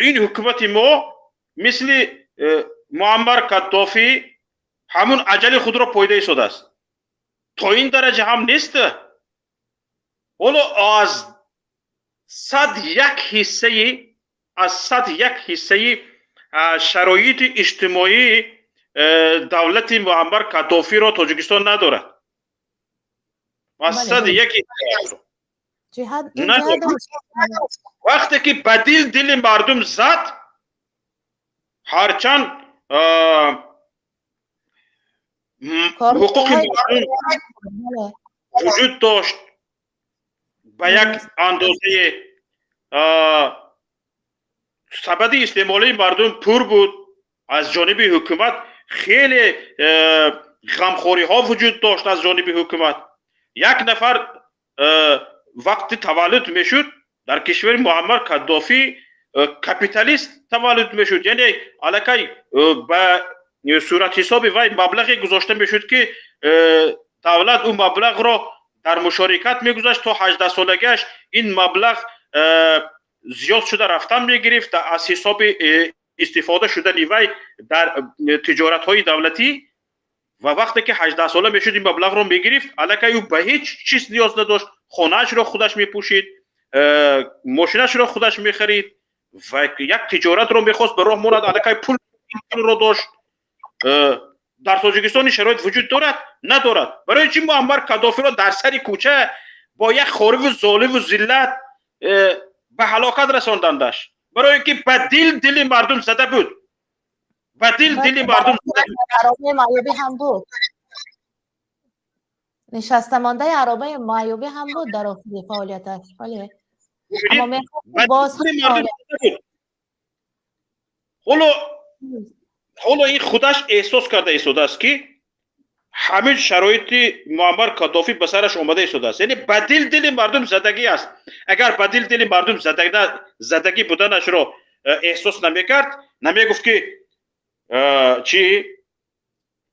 Ин ҳукумати мо мисли Муаммар Каддофӣ ҳамун аҷали худро пойда истодааст. То ин дараҷа ҳам нест. Ҳоло аз 101 ҳиссаи Аз сад як ҳиссаи шароити иҷтимоии давлати Муаммар Каддофиро Тоҷикистон надорад. Аз сад як вақте ки ба дил дили мардум зад, ҳарчанд ҳуқуқи мардум вуҷуд дошт, ба як андозаи сабади истеъмолии мардум пур буд, аз ҷониби ҳукумат хеле ғамхориҳо вуҷуд дошт. Аз ҷониби ҳукумат як нафар вақти таваллуд мешуд дар кишвари Муаммар Каддофӣ капиталист таваллуд мешуд, яъне аллакай ба суратҳисоби вай маблағе гузошта мешуд, ки давлат ӯ маблағро дар мушорикат мегузашт то 18-солагиаш ин маблағ зиёд шуда рафтан мегирифт аз ҳисоби истифода шудани вай дар тиҷоратҳои давлатӣ. Ва вақте ки 18-сола мешуд, ин маблағро мегирифт, аллакай ӯ ба ҳеҷ чиз ниёз надошт, хонаашро худаш мепӯшид, мошинашро худаш мехарид ва як тиҷоратро мехост ба роҳ монад, аллакай пулро дошт. Дар Тоҷикистон ин шароит вуҷуд дорад? Надорад. Барои чӣ Муаммар Каддофиро дар сари кӯча бо як хориву золиму зиллат ба ҳалокат расондандаш? Барои ин ки ба дил дили мардум зада буд, ба дил дили мардум зада буд. Аробаи маъюбӣ ҳам буд, нишастамондаи аробаи маъюбӣ ҳам буд дар охири фаъолияташ. Бале, аммо мехост боз Ҳоло ин худаш эҳсос карда истодааст, ки ҳамин шароити Муаммар Каддофӣ ба сараш омада истодааст, яъне ба дил дили мардум задагӣ аст. Агар ба дил дили мардум задагӣ буданашро эҳсос намекард, намегуфт, ки чӣ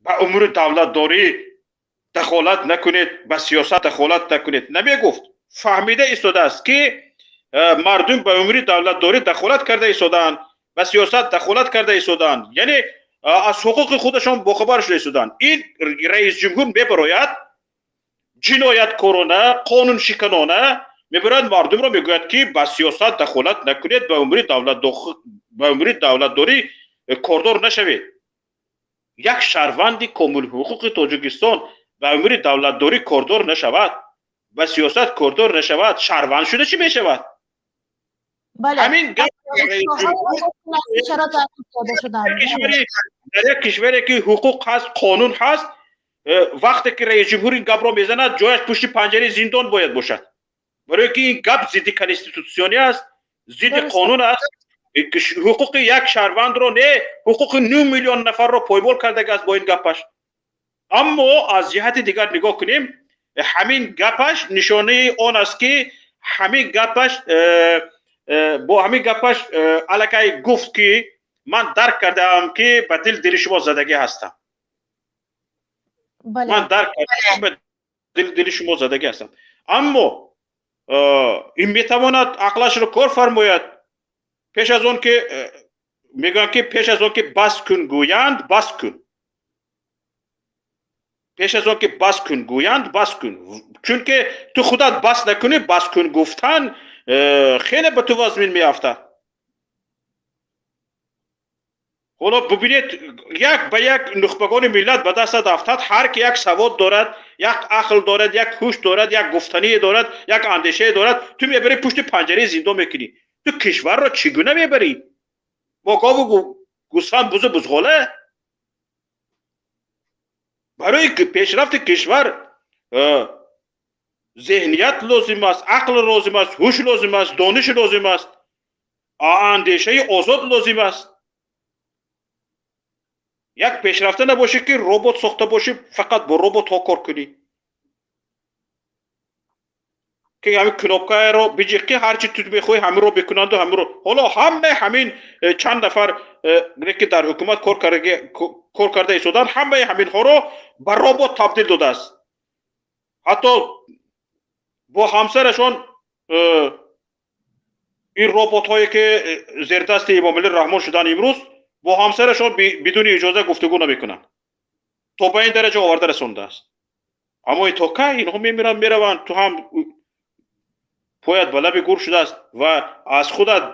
ба умури давлатдорӣ дахолат накунед, ба сиёсат дахолат накунед, намегуфт. Фаҳмида истодааст, ки мардум ба умури давлатдорӣ дахолат карда истодаанд, ба сиёсат дахолат карда истодаанд, яъне аз ҳуқуқи худашон бохабар шуда истодаанд. Ин раисҷумҳур мебарояд ҷинояткорона, қонуншиканона мебарояд, мардумро мегӯяд, ки ба сиёсат дахолат накунед, ба умури давлатдорӣ кордор нашавед. Як шаҳрванди комилҳуқуқи Тоҷикистон ба умури давлатдорӣ кордор нашавад, ба сиёсат кордор нашавад, шаҳрванд шуда чӣ мешавад? Ҳамин гап дар як кишваре ки ҳуқуқ ҳаст, қонун ҳаст, вақте ки раисҷумҳур ин гапро мезанад, ҷояш пушти панҷараи зиндон бояд бошад, барое ки ин гап зидди конститутсионӣ аст, зидди қонун аст. Ҳуқуқи як шаҳрвандро не, ҳуқуқи 9 миллион нафарро поймол кардагааст бо ин гапаш. Аммо аз ҷиҳати дигар нигоҳ кунем, ҳамин гапаш нишонаи он аст, ки ҳамин гапаш бо ҳамин гапаш аллакай гуфт, ки ман дарк кардаам, ки ба дил дили шумо задагӣ ҳастам, ман дарк кардаам, ба дил дили шумо задагӣ ҳастам. Аммо ин метавонад ақлашро кор фармояд. Пеш аз он ки мегӯянд, ки пеш аз он ки бас кун гӯянд, бас кун, пеш аз он ки бас кун гӯянд, бас кун, чунки ту худат бас накунӣ, бас кун гуфтан хеле ба ту вазмин меафтад. Ҳоло бубинед, як ба як нухбагони миллат ба дастат афтад, ҳар ки як савод дорад, як ақл дорад, як ҳуш дорад, як гуфтание дорад, як андешае дорад, ту мебарӣ пушти панҷараи зиндон мекунӣ. Ту кишварро чӣ гуна мебарӣ? Бо гову гӯсфанд, бузу бузғола? Барои пешрафти кишвар зеҳният лозим аст, ақл лозим аст, ҳуш лозим аст, дониш лозим аст, андешаи озод лозим аст. Як пешрафта набошӣ, ки робот сохта бошӣ, фақат бо роботҳо кор кунӣ, ки ҳамин кнопкаро биҷиқӣ, ҳарчи ту мехоҳӣ ҳаминро бикунанду ҳаминро. Ҳоло ҳама ҳамин чанд нафар, ки дар ҳукумат кор карда истоданд, ҳамаи ҳаминҳоро ба робот табдил додааст. Ҳатто бо ҳамсарашон ин роботҳое, ки зердасти Эмомалӣ Раҳмон шуданд имрӯз, бо ҳамсарашон бидуни иҷоза гуфтугӯ намекунанд. То ба ин дараҷа оварда расондааст. Аммо то кай инҳо мемиранд, мераванд, ту ҳам поят ба лаби гур шудааст ва аз худат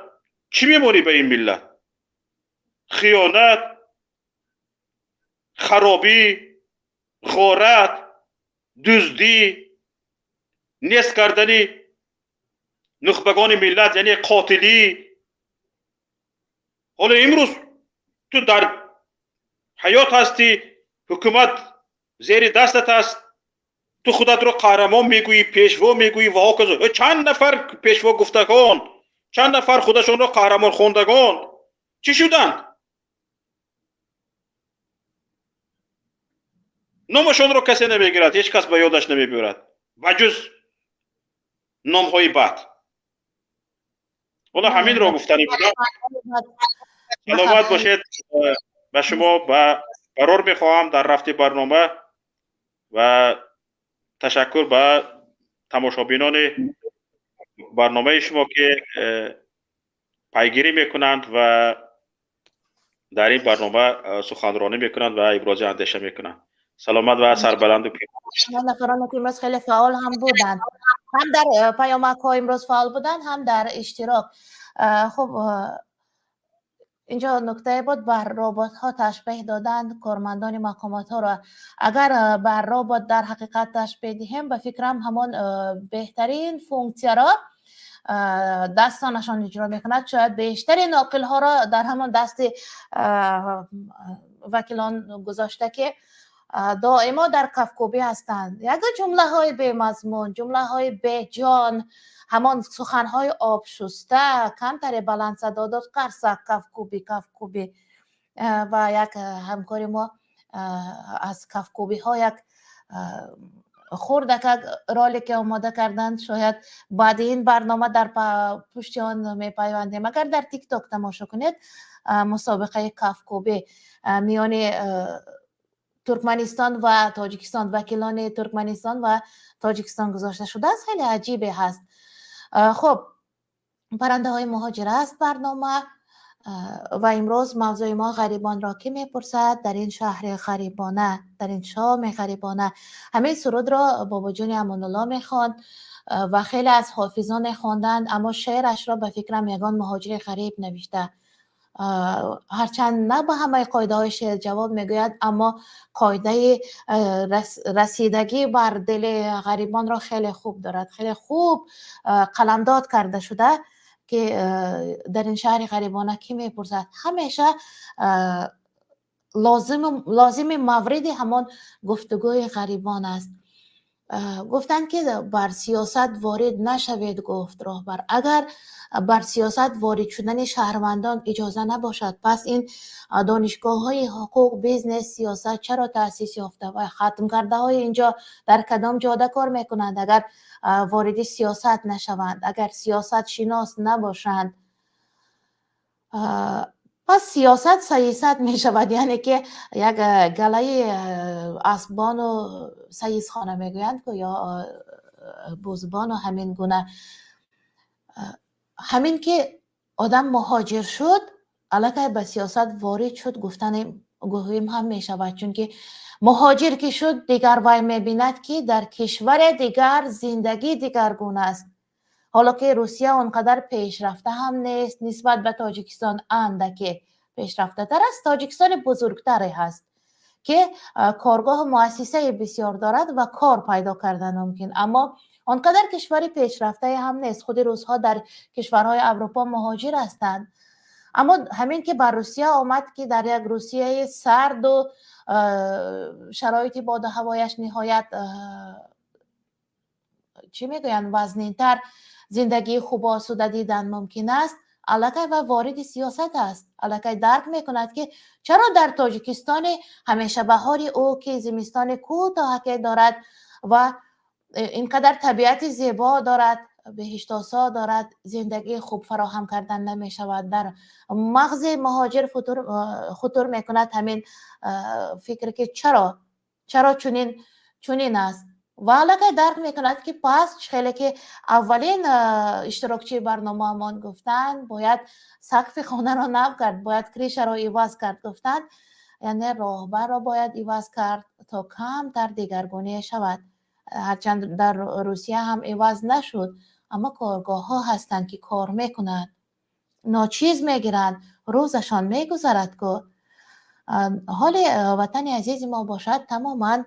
Чӣ мемонӣ ба ин миллат? Хиёнат, харобӣ, ғорат, дуздӣ, нест кардани нухбагони миллат, яъне қотилӣ. Ҳоло имрӯз ту дар ҳаёт ҳастӣ, ҳукумат зери дастат аст, ту худатро қаҳрамон мегӯӣ, пешво мегӯӣ ва ҳоказо. Чанд нафар пешво гуфтагон, чанд нафар худашонро қаҳрамон хондагон чӣ шуданд? Номашонро касе намегирад, ҳеҷ кас ба ёдаш намебиёрад, ба ҷуз номҳои бад. Ҳоло ҳаминро гуфтанӣ будам. Саломат бошед. Ба шумо ба барор мехоҳам дар рафти барнома ва ташаккур ба тамошобинони барномаи шумо, ки пайгирӣ мекунанд ва дар ин барнома суханронӣ мекунанд ва ибрози андеша мекунанд. Саломат ва сарбаланду пирӯз. Нафароне ки имрӯз хеле фаъол ҳам буданд, ҳам дар паёмакҳо имрӯз фаъол буданд, ҳам дар иштирок. Хуб, инҷо нуктае буд, бар роботҳо ташбеҳ доданд кормандони мақомотҳоро. Агар бар робот дар ҳақиқат ташбеҳ диҳем, ба фикрам ҳамон беҳтарин функсияро дастонашон иҷро мекунад. Шояд бештари ноқилҳоро дар ҳамон дасти вакилон гузошта, ки доимо дар кафкӯбӣ ҳастанд. Як ҷумлаҳои бемазмун, ҷумлаҳои беҷон, ҳамон суханҳои обшуста, камтаре баландсадо дод, қарсак, кафкӯбӣ, кафкӯбӣ. Ва як ҳамкори мо аз кафкӯбиҳо як хурдакак ролике омода карданд. Шояд баъди ин барнома дар пушти он мепайвандем. Агар дар Тикток тамошо кунед, мусобиқаи кафкӯбӣ миёни Туркманистон ва Тоҷикистон, вакилони Туркманистон ва Тоҷикистон гузошта шудааст, хеле аҷибе ҳаст. Хуб, паррандаҳои муҳоҷир аст барнома ва имрӯз мавзӯи мо ғарибонро кӣ мепурсад дар ин шаҳри ғарибона, дар ин шоми ғарибона. Ҳамин сурудро Бобоҷони Амонулло мехонд ва хеле аз ҳофизон хонданд, аммо шеърашро ба фикрам ягон муҳоҷири ғариб навишта. Ҳарчанд на ба ҳамаи қоидаҳои шеър ҷавоб мегӯяд, аммо қоидаи расидагӣ бар дили ғарибонро хеле хуб дорад, хеле хуб қаламдод карда шуда, ки дар ин шаҳри ғарибона кӣ мепурсад. Ҳамеша лозими мавриди ҳамон гуфтугӯи ғарибон аст. Гуфтанд, ки бар сиёсат ворид нашавед, гуфт роҳбар. Агар бар сиёсат ворид шудани шаҳрвандон иҷоза набошад, пас ин донишгоҳҳои ҳуқуқ, бизнес, сиёсат чаро таъсис ёфта ва хатмкардаҳои инҷо дар кадом ҷода кор мекунанд, агар вориди сиёсат нашаванд, агар сиёсатшинос набошанд? Пас сиёсат саисат мешавад, яъне ки як галаи асбону саисхона мегӯянд ку, ё бузбону ҳамин гуна. Ҳамин ки одам муҳоҷир шуд, аллакай ба сиёсат ворид шуд гуфтани гӯем ҳам мешавад, чунки муҳоҷир ки шуд, дигар вай мебинад, ки дар кишваре дигар зиндагӣ дигаргуна аст. Ҳоло ки Русия он қадар пешрафта ҳам нест, нисбат ба Тоҷикистон андаке пешрафтатар аст, Тоҷикистони бузургтаре ҳаст, ки коргоҳу муассисаи бисёр дорад ва кор пайдо кардан мумкин, аммо он қадар кишвари пешрафтае ҳам нест. Худи русҳо дар кишварҳои Аврупо муҳоҷир ҳастанд, аммо ҳамин ки ба Русия омад, ки дар як Русияи сарду шароити боду ҳавояш ниҳоят чӣ мегӯянд, вазнинтар, зиндагии хубу осуда дидан мумкин аст, аллакай ва вориди сиёсат аст. Аллакай дарк мекунад, ки чаро дар Тоҷикистони ҳамешабаҳори ӯ, ки зимистони кӯтоҳаке дорад ва ин қадар табиати зебо дорад, беҳиштосо дорад, зиндагии хуб фароҳам кардан намешавад. Дар мағзи муҳоҷир хутур мекунад ҳамин фикр, ки чаро чунин аст, ва аллакай дарк мекунад, ки пас хеле ки аввалин иштирокчии барномаамон гуфтанд, бояд сақфи хонаро нав кард, бояд крышаро иваз кард гуфтанд, яъне роҳбарро бояд иваз кард, то камтар дигаргунӣ шавад. Ҳарчанд дар Русия ҳам иваз нашуд, аммо коргоҳҳо ҳастанд, ки кор мекунанд. Ночиз мегиранд, рӯзашон мегузарад ку. Ҳоли ватани азизи мо бошад, тамоман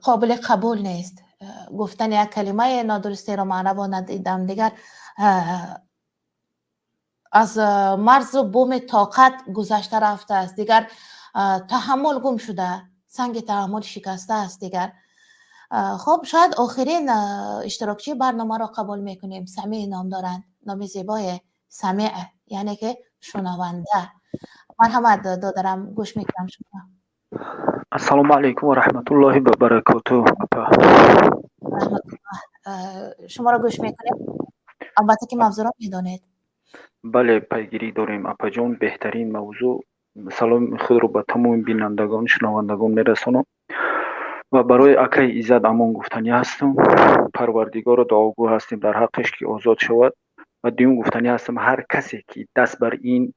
қобили қабул нест. Гуфтани як калимаи нодурустеро ман раво надидам. Дигар аз марзу буми тоқат гузашта рафтааст. Дигар таҳаммул гум шуда, санги таҳаммул шикастааст дигар. Хуб, шояд охирин иштирокчии барномаро қабул мекунем. Самеъ ном доранд, номи зебое, Самеъ, яъне ки шунаванда. Марҳамат, додарам, гӯш мекунам шумо. Ассалому алайкум ва раҳматуллоҳи ва баракотуҳ, апа. Шуморо гӯш мекунем. Албатта ки мавзӯъро медонед. Бале, пайгирӣ дорем, апаҷон. Беҳтарин мавзӯъ. Саломи худро ба тамоми бинандагон, шунавандагон мерасонам ва барои акаи Иззат Амон гуфтанӣ ҳастам: Парвардигоро дуогӯ ҳастем дар ҳаққаш, ки озод шавад. Ва дуюм, гуфтанӣ ҳастам, ҳар касе ки даст бар ин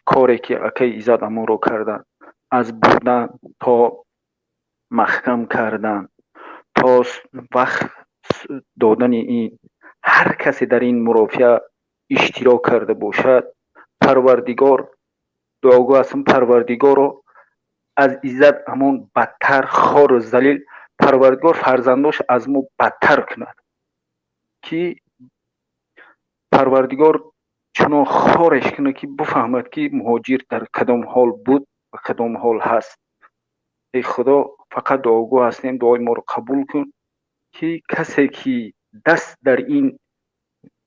коре ки акаи Иззат Амонро кардан, аз бурдан то маҳкам кардан то вақт додани ин, ҳар касе дар ин мурофиа иштирок карда бошад, Парвардигор дуогӯ ҳастам, Парвардигоро аз Иззат Амон бадтар хору залил Парвардигор фарзандош аз мо бадтар кунад, ки Парвардигор чунон хореш кунад, ки бифаҳмад, ки муҳоҷир дар кадом ҳол буд ва кадом ҳол ҳаст. Эй Худо, фақат дуогӯ ҳастем, дуои моро қабул кун, ки касе ки даст дар ин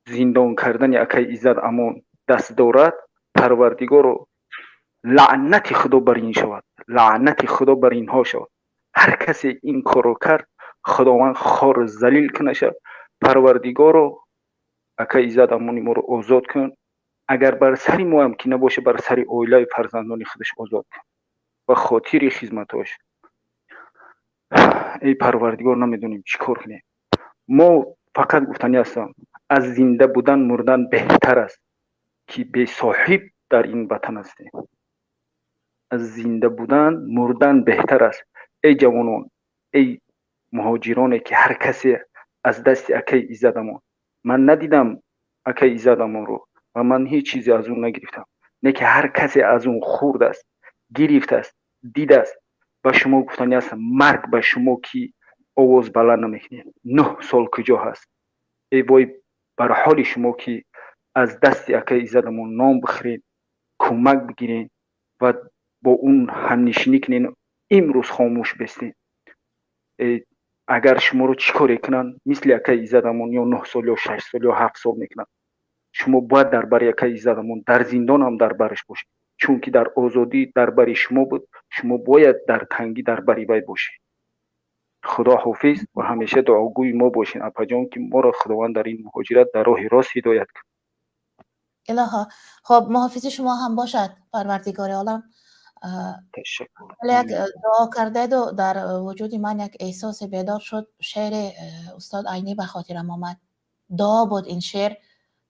зиндон кардани акаи Иззат Амон даст дорад, Парвардигоро, лаънати Худо бар ин шавад, лаънати Худо бар инҳо шавад. Ҳар касе ин корро кард, Худованд хору залил кунаша. Парвардигоро, акаи Иззат Амони моро озод кун. Агар бар сари моам ки набоша, бар сари оилаи фарзандони худаш озод кун ва хотири хизматош. Эй Парвардигор, намедонем чӣ кор кунем. Мо фақат гуфтанӣ ҳастам, аз зинда будан мурдан беҳтар аст, ки бесоҳиб дар ин ватан ҳастем. Аз зинда будан мурдан беҳтар аст. Эй ҷавонон, эй муҳоҷироне, ки ҳар касе аз дасти акаи Иззат Амон, ман надидам акаи Иззат Амонро ва ман ҳеҷ чизе аз ӯ нагирифтам, не ки ҳар касе аз он хурдааст, гирифтааст, дидааст, ба шумо гуфтанӣ ҳастам: марг ба шумо, ки овоз баланд намекунед. 9 сол куҷо ҳаст? Эй вой бар ҳоли шумо, ки аз дасти акаи Иззат Амон нон бихӯред, кӯмак бигиред ва бо он ҳамнишинӣ кунед, имрӯз хомӯш бестед. Агар шуморо чӣ коре кунанд, мисли акаи Иззат Амон, ё 9 сол, ё 6 сол, ё 7 сол мекунанд, шумо бояд дар бари акаи Иззат Амон дар зиндон ҳам дар бараш бошед, чунки дар озодӣ дар бари шумо буд, шумо бояд дар тангӣ дар бари вай бошед. Худо ҳофиз ва ҳамеша дуогӯи мо бошед, апаҷон, ки моро Худованд дар ин муҳоҷират дар роҳи рост ҳидоят кунад. Илоҳо, хуб, муҳофизи шумо ҳам бошад Парвардигори олам. Ташаккур. Як дуо кардеду дар вуҷуди ман як эҳсосе бедор шуд. Шеъри устод Айнӣ ба хотирам омад. Дуо буд ин шеър,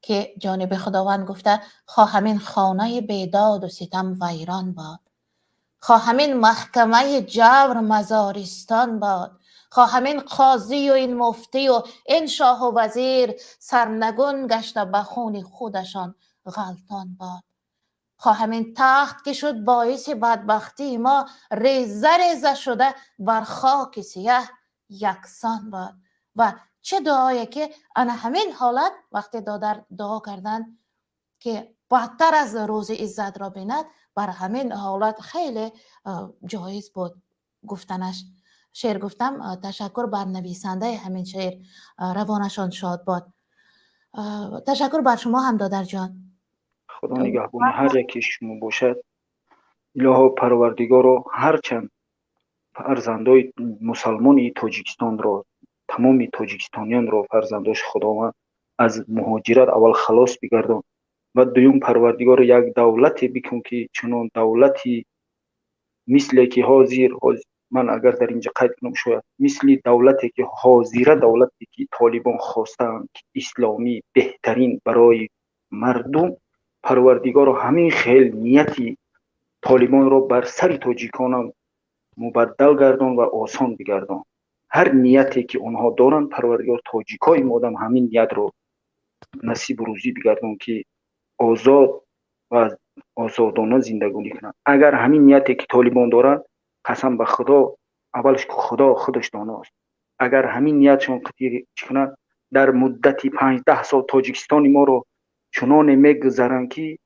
ки ҷониби Худованд гуфта: «Хоҳам ин хонаи бедоду ситам вайрон бод, хоҳам ин маҳкамаи ҷавр мазористон бод, хоҳам ин қозию ин муфтию ин шоҳу вазир сарнагун гашта ба хуни худашон ғалтон бод, хоҳам ин тахт, ки шуд боиси бадбахтии мо, реза реза шуда бар хоки сияҳ яксон бод». Ва чӣ дуое, ки ана ҳамин ҳолат, вақте додар дуо карданд, ки бадтар аз рӯзи Иззатро бинад, бар ҳамин ҳолат хеле ҷоиз буд гуфтанаш. Шеър гуфтам, ташаккур бар нависандаи ҳамин шеър, равонашон шод бод. Ташаккур бар шумо ҳам, додарҷон. Худо нигаҳбони ҳар яке шумо бошад. Илоҳо, Парвардигоро, ҳарчанд фарзандои мусалмони Тоҷикистонро, тамоми тоҷикистониёнро, фарзандош Худованд аз муҳоҷират аввал халос бигардон ва дуюм, Парвардигоро, як давлате бикун, ки чунон давлати мисле ки ҳозир, ман агар дар инҷа қайд кунам, шояд мисли давлате ки ҳозира, давлате ки толибон хостаанд, ки исломӣ беҳтарин барои мардум, Парвардигоро, ҳамин хел нияти толибонро бар сари тоҷиконам мубаддал гардон ва осон бигардон. Ҳар нияте ки онҳо доранд, Парвардигор тоҷикои модам ҳамин ниятро насибу рӯзӣ бигардон, ки озод ва озодона зиндагонӣ кунанд. Агар ҳамин нияте ки толибон доранд, қасам ба Худо, аввалш Худо худаш доност, агар ҳамин ниятшон қатъӣ чӣ кунанд, дар муддати 5-10 сол Тоҷикистони моро чуноне мегузаранд, ки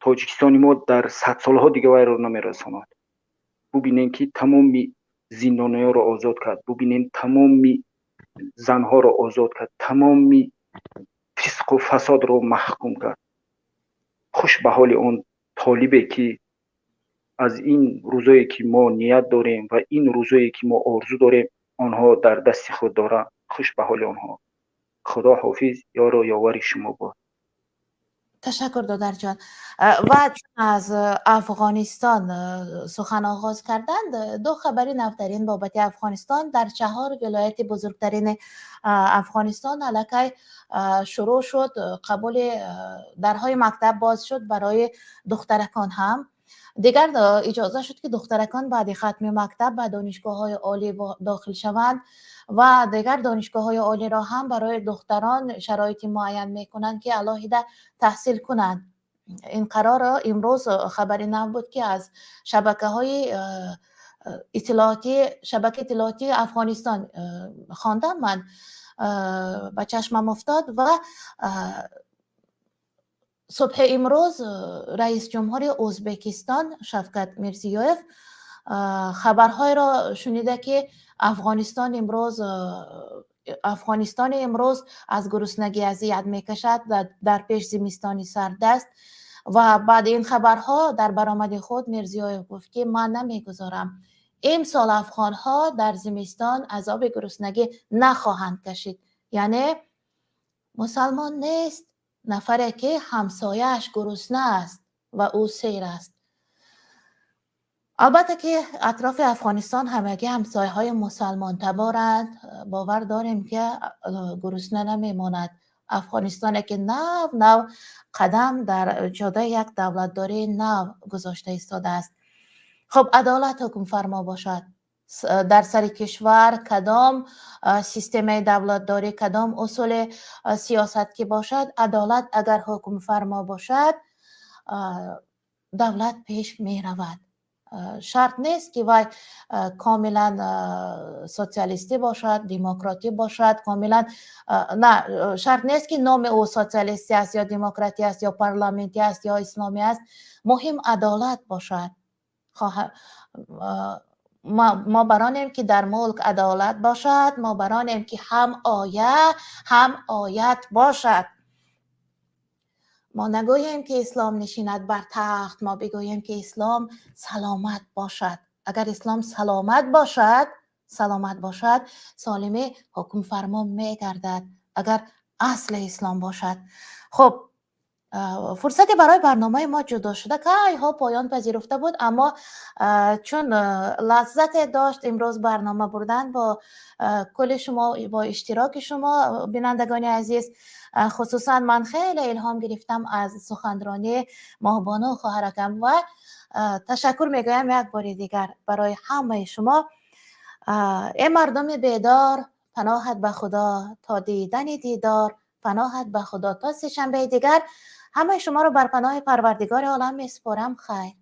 Тоҷикистони мо дар садсолҳо дига вайро намерасонад. Бубинем, ки тамоми зиндониёро озод кард, бубинем, тамоми занҳоро озод кард, тамоми фисқу фасодро маҳкум кард. Хуш ба ҳоли он толибе, ки аз ин рӯзое ки мо ният дорем ва ин рӯзое ки мо орзу дорем, онҳо дар дасти худ доранд. Хуш ба ҳоли онҳо. Худо ҳофиз, ёро ёвари шумо бод. Ташаккур, додарҷон. Ва чун аз Афғонистон сухан оғоз карданд, ду хабари навтарин бобати Афғонистон. Дар чаҳор вилояти бузургтарини Афғонистон аллакай шурӯъ шуд қабули, дарҳои мактаб боз шуд барои духтаракон ҳам. Дигар иҷоза шуд, ки духтаракон баъди хатми мактаб ба донишгоҳҳои олӣ дохил шаванд ва дигар донишгоҳҳои олиро ҳам барои духтарон шароити муайян мекунанд, ки алоҳида таҳсил кунанд. Ин қарорро имрӯз хабари нав буд, ки аз шабакаҳои иттилоотӣ, шабакаи иттилоотии Афғонистон хондам ман, ба чашмам уфтод. Ва субҳи имрӯз раис ҷумҳури Ӯзбекистон Шавкат Мирзиёев хабарҳоеро шунида, ки Афғонистони имрӯз аз гуруснагӣ азият мекашад, дар пеш зимистони сард аст. Ва баъди ин хабарҳо дар баромади худ Мирзиёев гуфт, ки ман намегузорам имсол афғонҳо дар зимистон азоби гуруснагӣ нахоҳанд кашид. Яъне мусалмон нест нафаре, ки ҳамсояаш гурусна аст ва ӯ сер аст. Албатта ки атрофи Афғонистон ҳамагӣ ҳамсояҳои мусалмонтаборанд. Бовар дорем, ки гурусна намемонад Афғонистоне, ки нав нав қадам дар ҷодаи як давлатдории нав гузошта истодааст. Хуб, адолат ҳукмфармо бошад дар сари кишвар, кадом системаи давлатдорӣ, кадом усули сиёсат ки бошад, адолат агар ҳукмфармо бошад, давлат пеш меравад. Шарт нест, ки вай комилан социалистӣ бошад, демократӣ бошад комилан. На, шарт нест, ки номи ӯ социалистӣ аст ё демократӣ аст ё парламентӣ аст ё исломӣ аст. Муҳим адолат бошад. Мо баронем, ки дар мулк адолат бошад, мо баронем, ки ҳам оя, ҳам оят бошад. Мо нагӯем, ки ислом нишинад бар тахт, мо бигӯем, ки ислом саломат бошад. Агар ислом саломат бошад, саломат бошад, солимӣ ҳукмфармо мегардад, агар асли ислом бошад. Хуб, фурсате барои барномаи мо ҷудо шуда кайҳо поён пазируфта буд, аммо чун лаззате дошт имрӯз барнома бурдан бо кулли шумо, бо иштироки шумо, бинандагони азиз, хусусан ман хеле илҳом гирифтам аз суханронии Моҳбону хоҳаракам ва ташаккур мегӯям як бори дигар барои ҳамаи шумо. Э мардуми бедор, паноҳат ба Худо, то дидани дидор, паноҳат ба Худо. То сешанбеи дигар ҳамаи шуморо бар паноҳи Парвардигори олам месупорам. Хайр.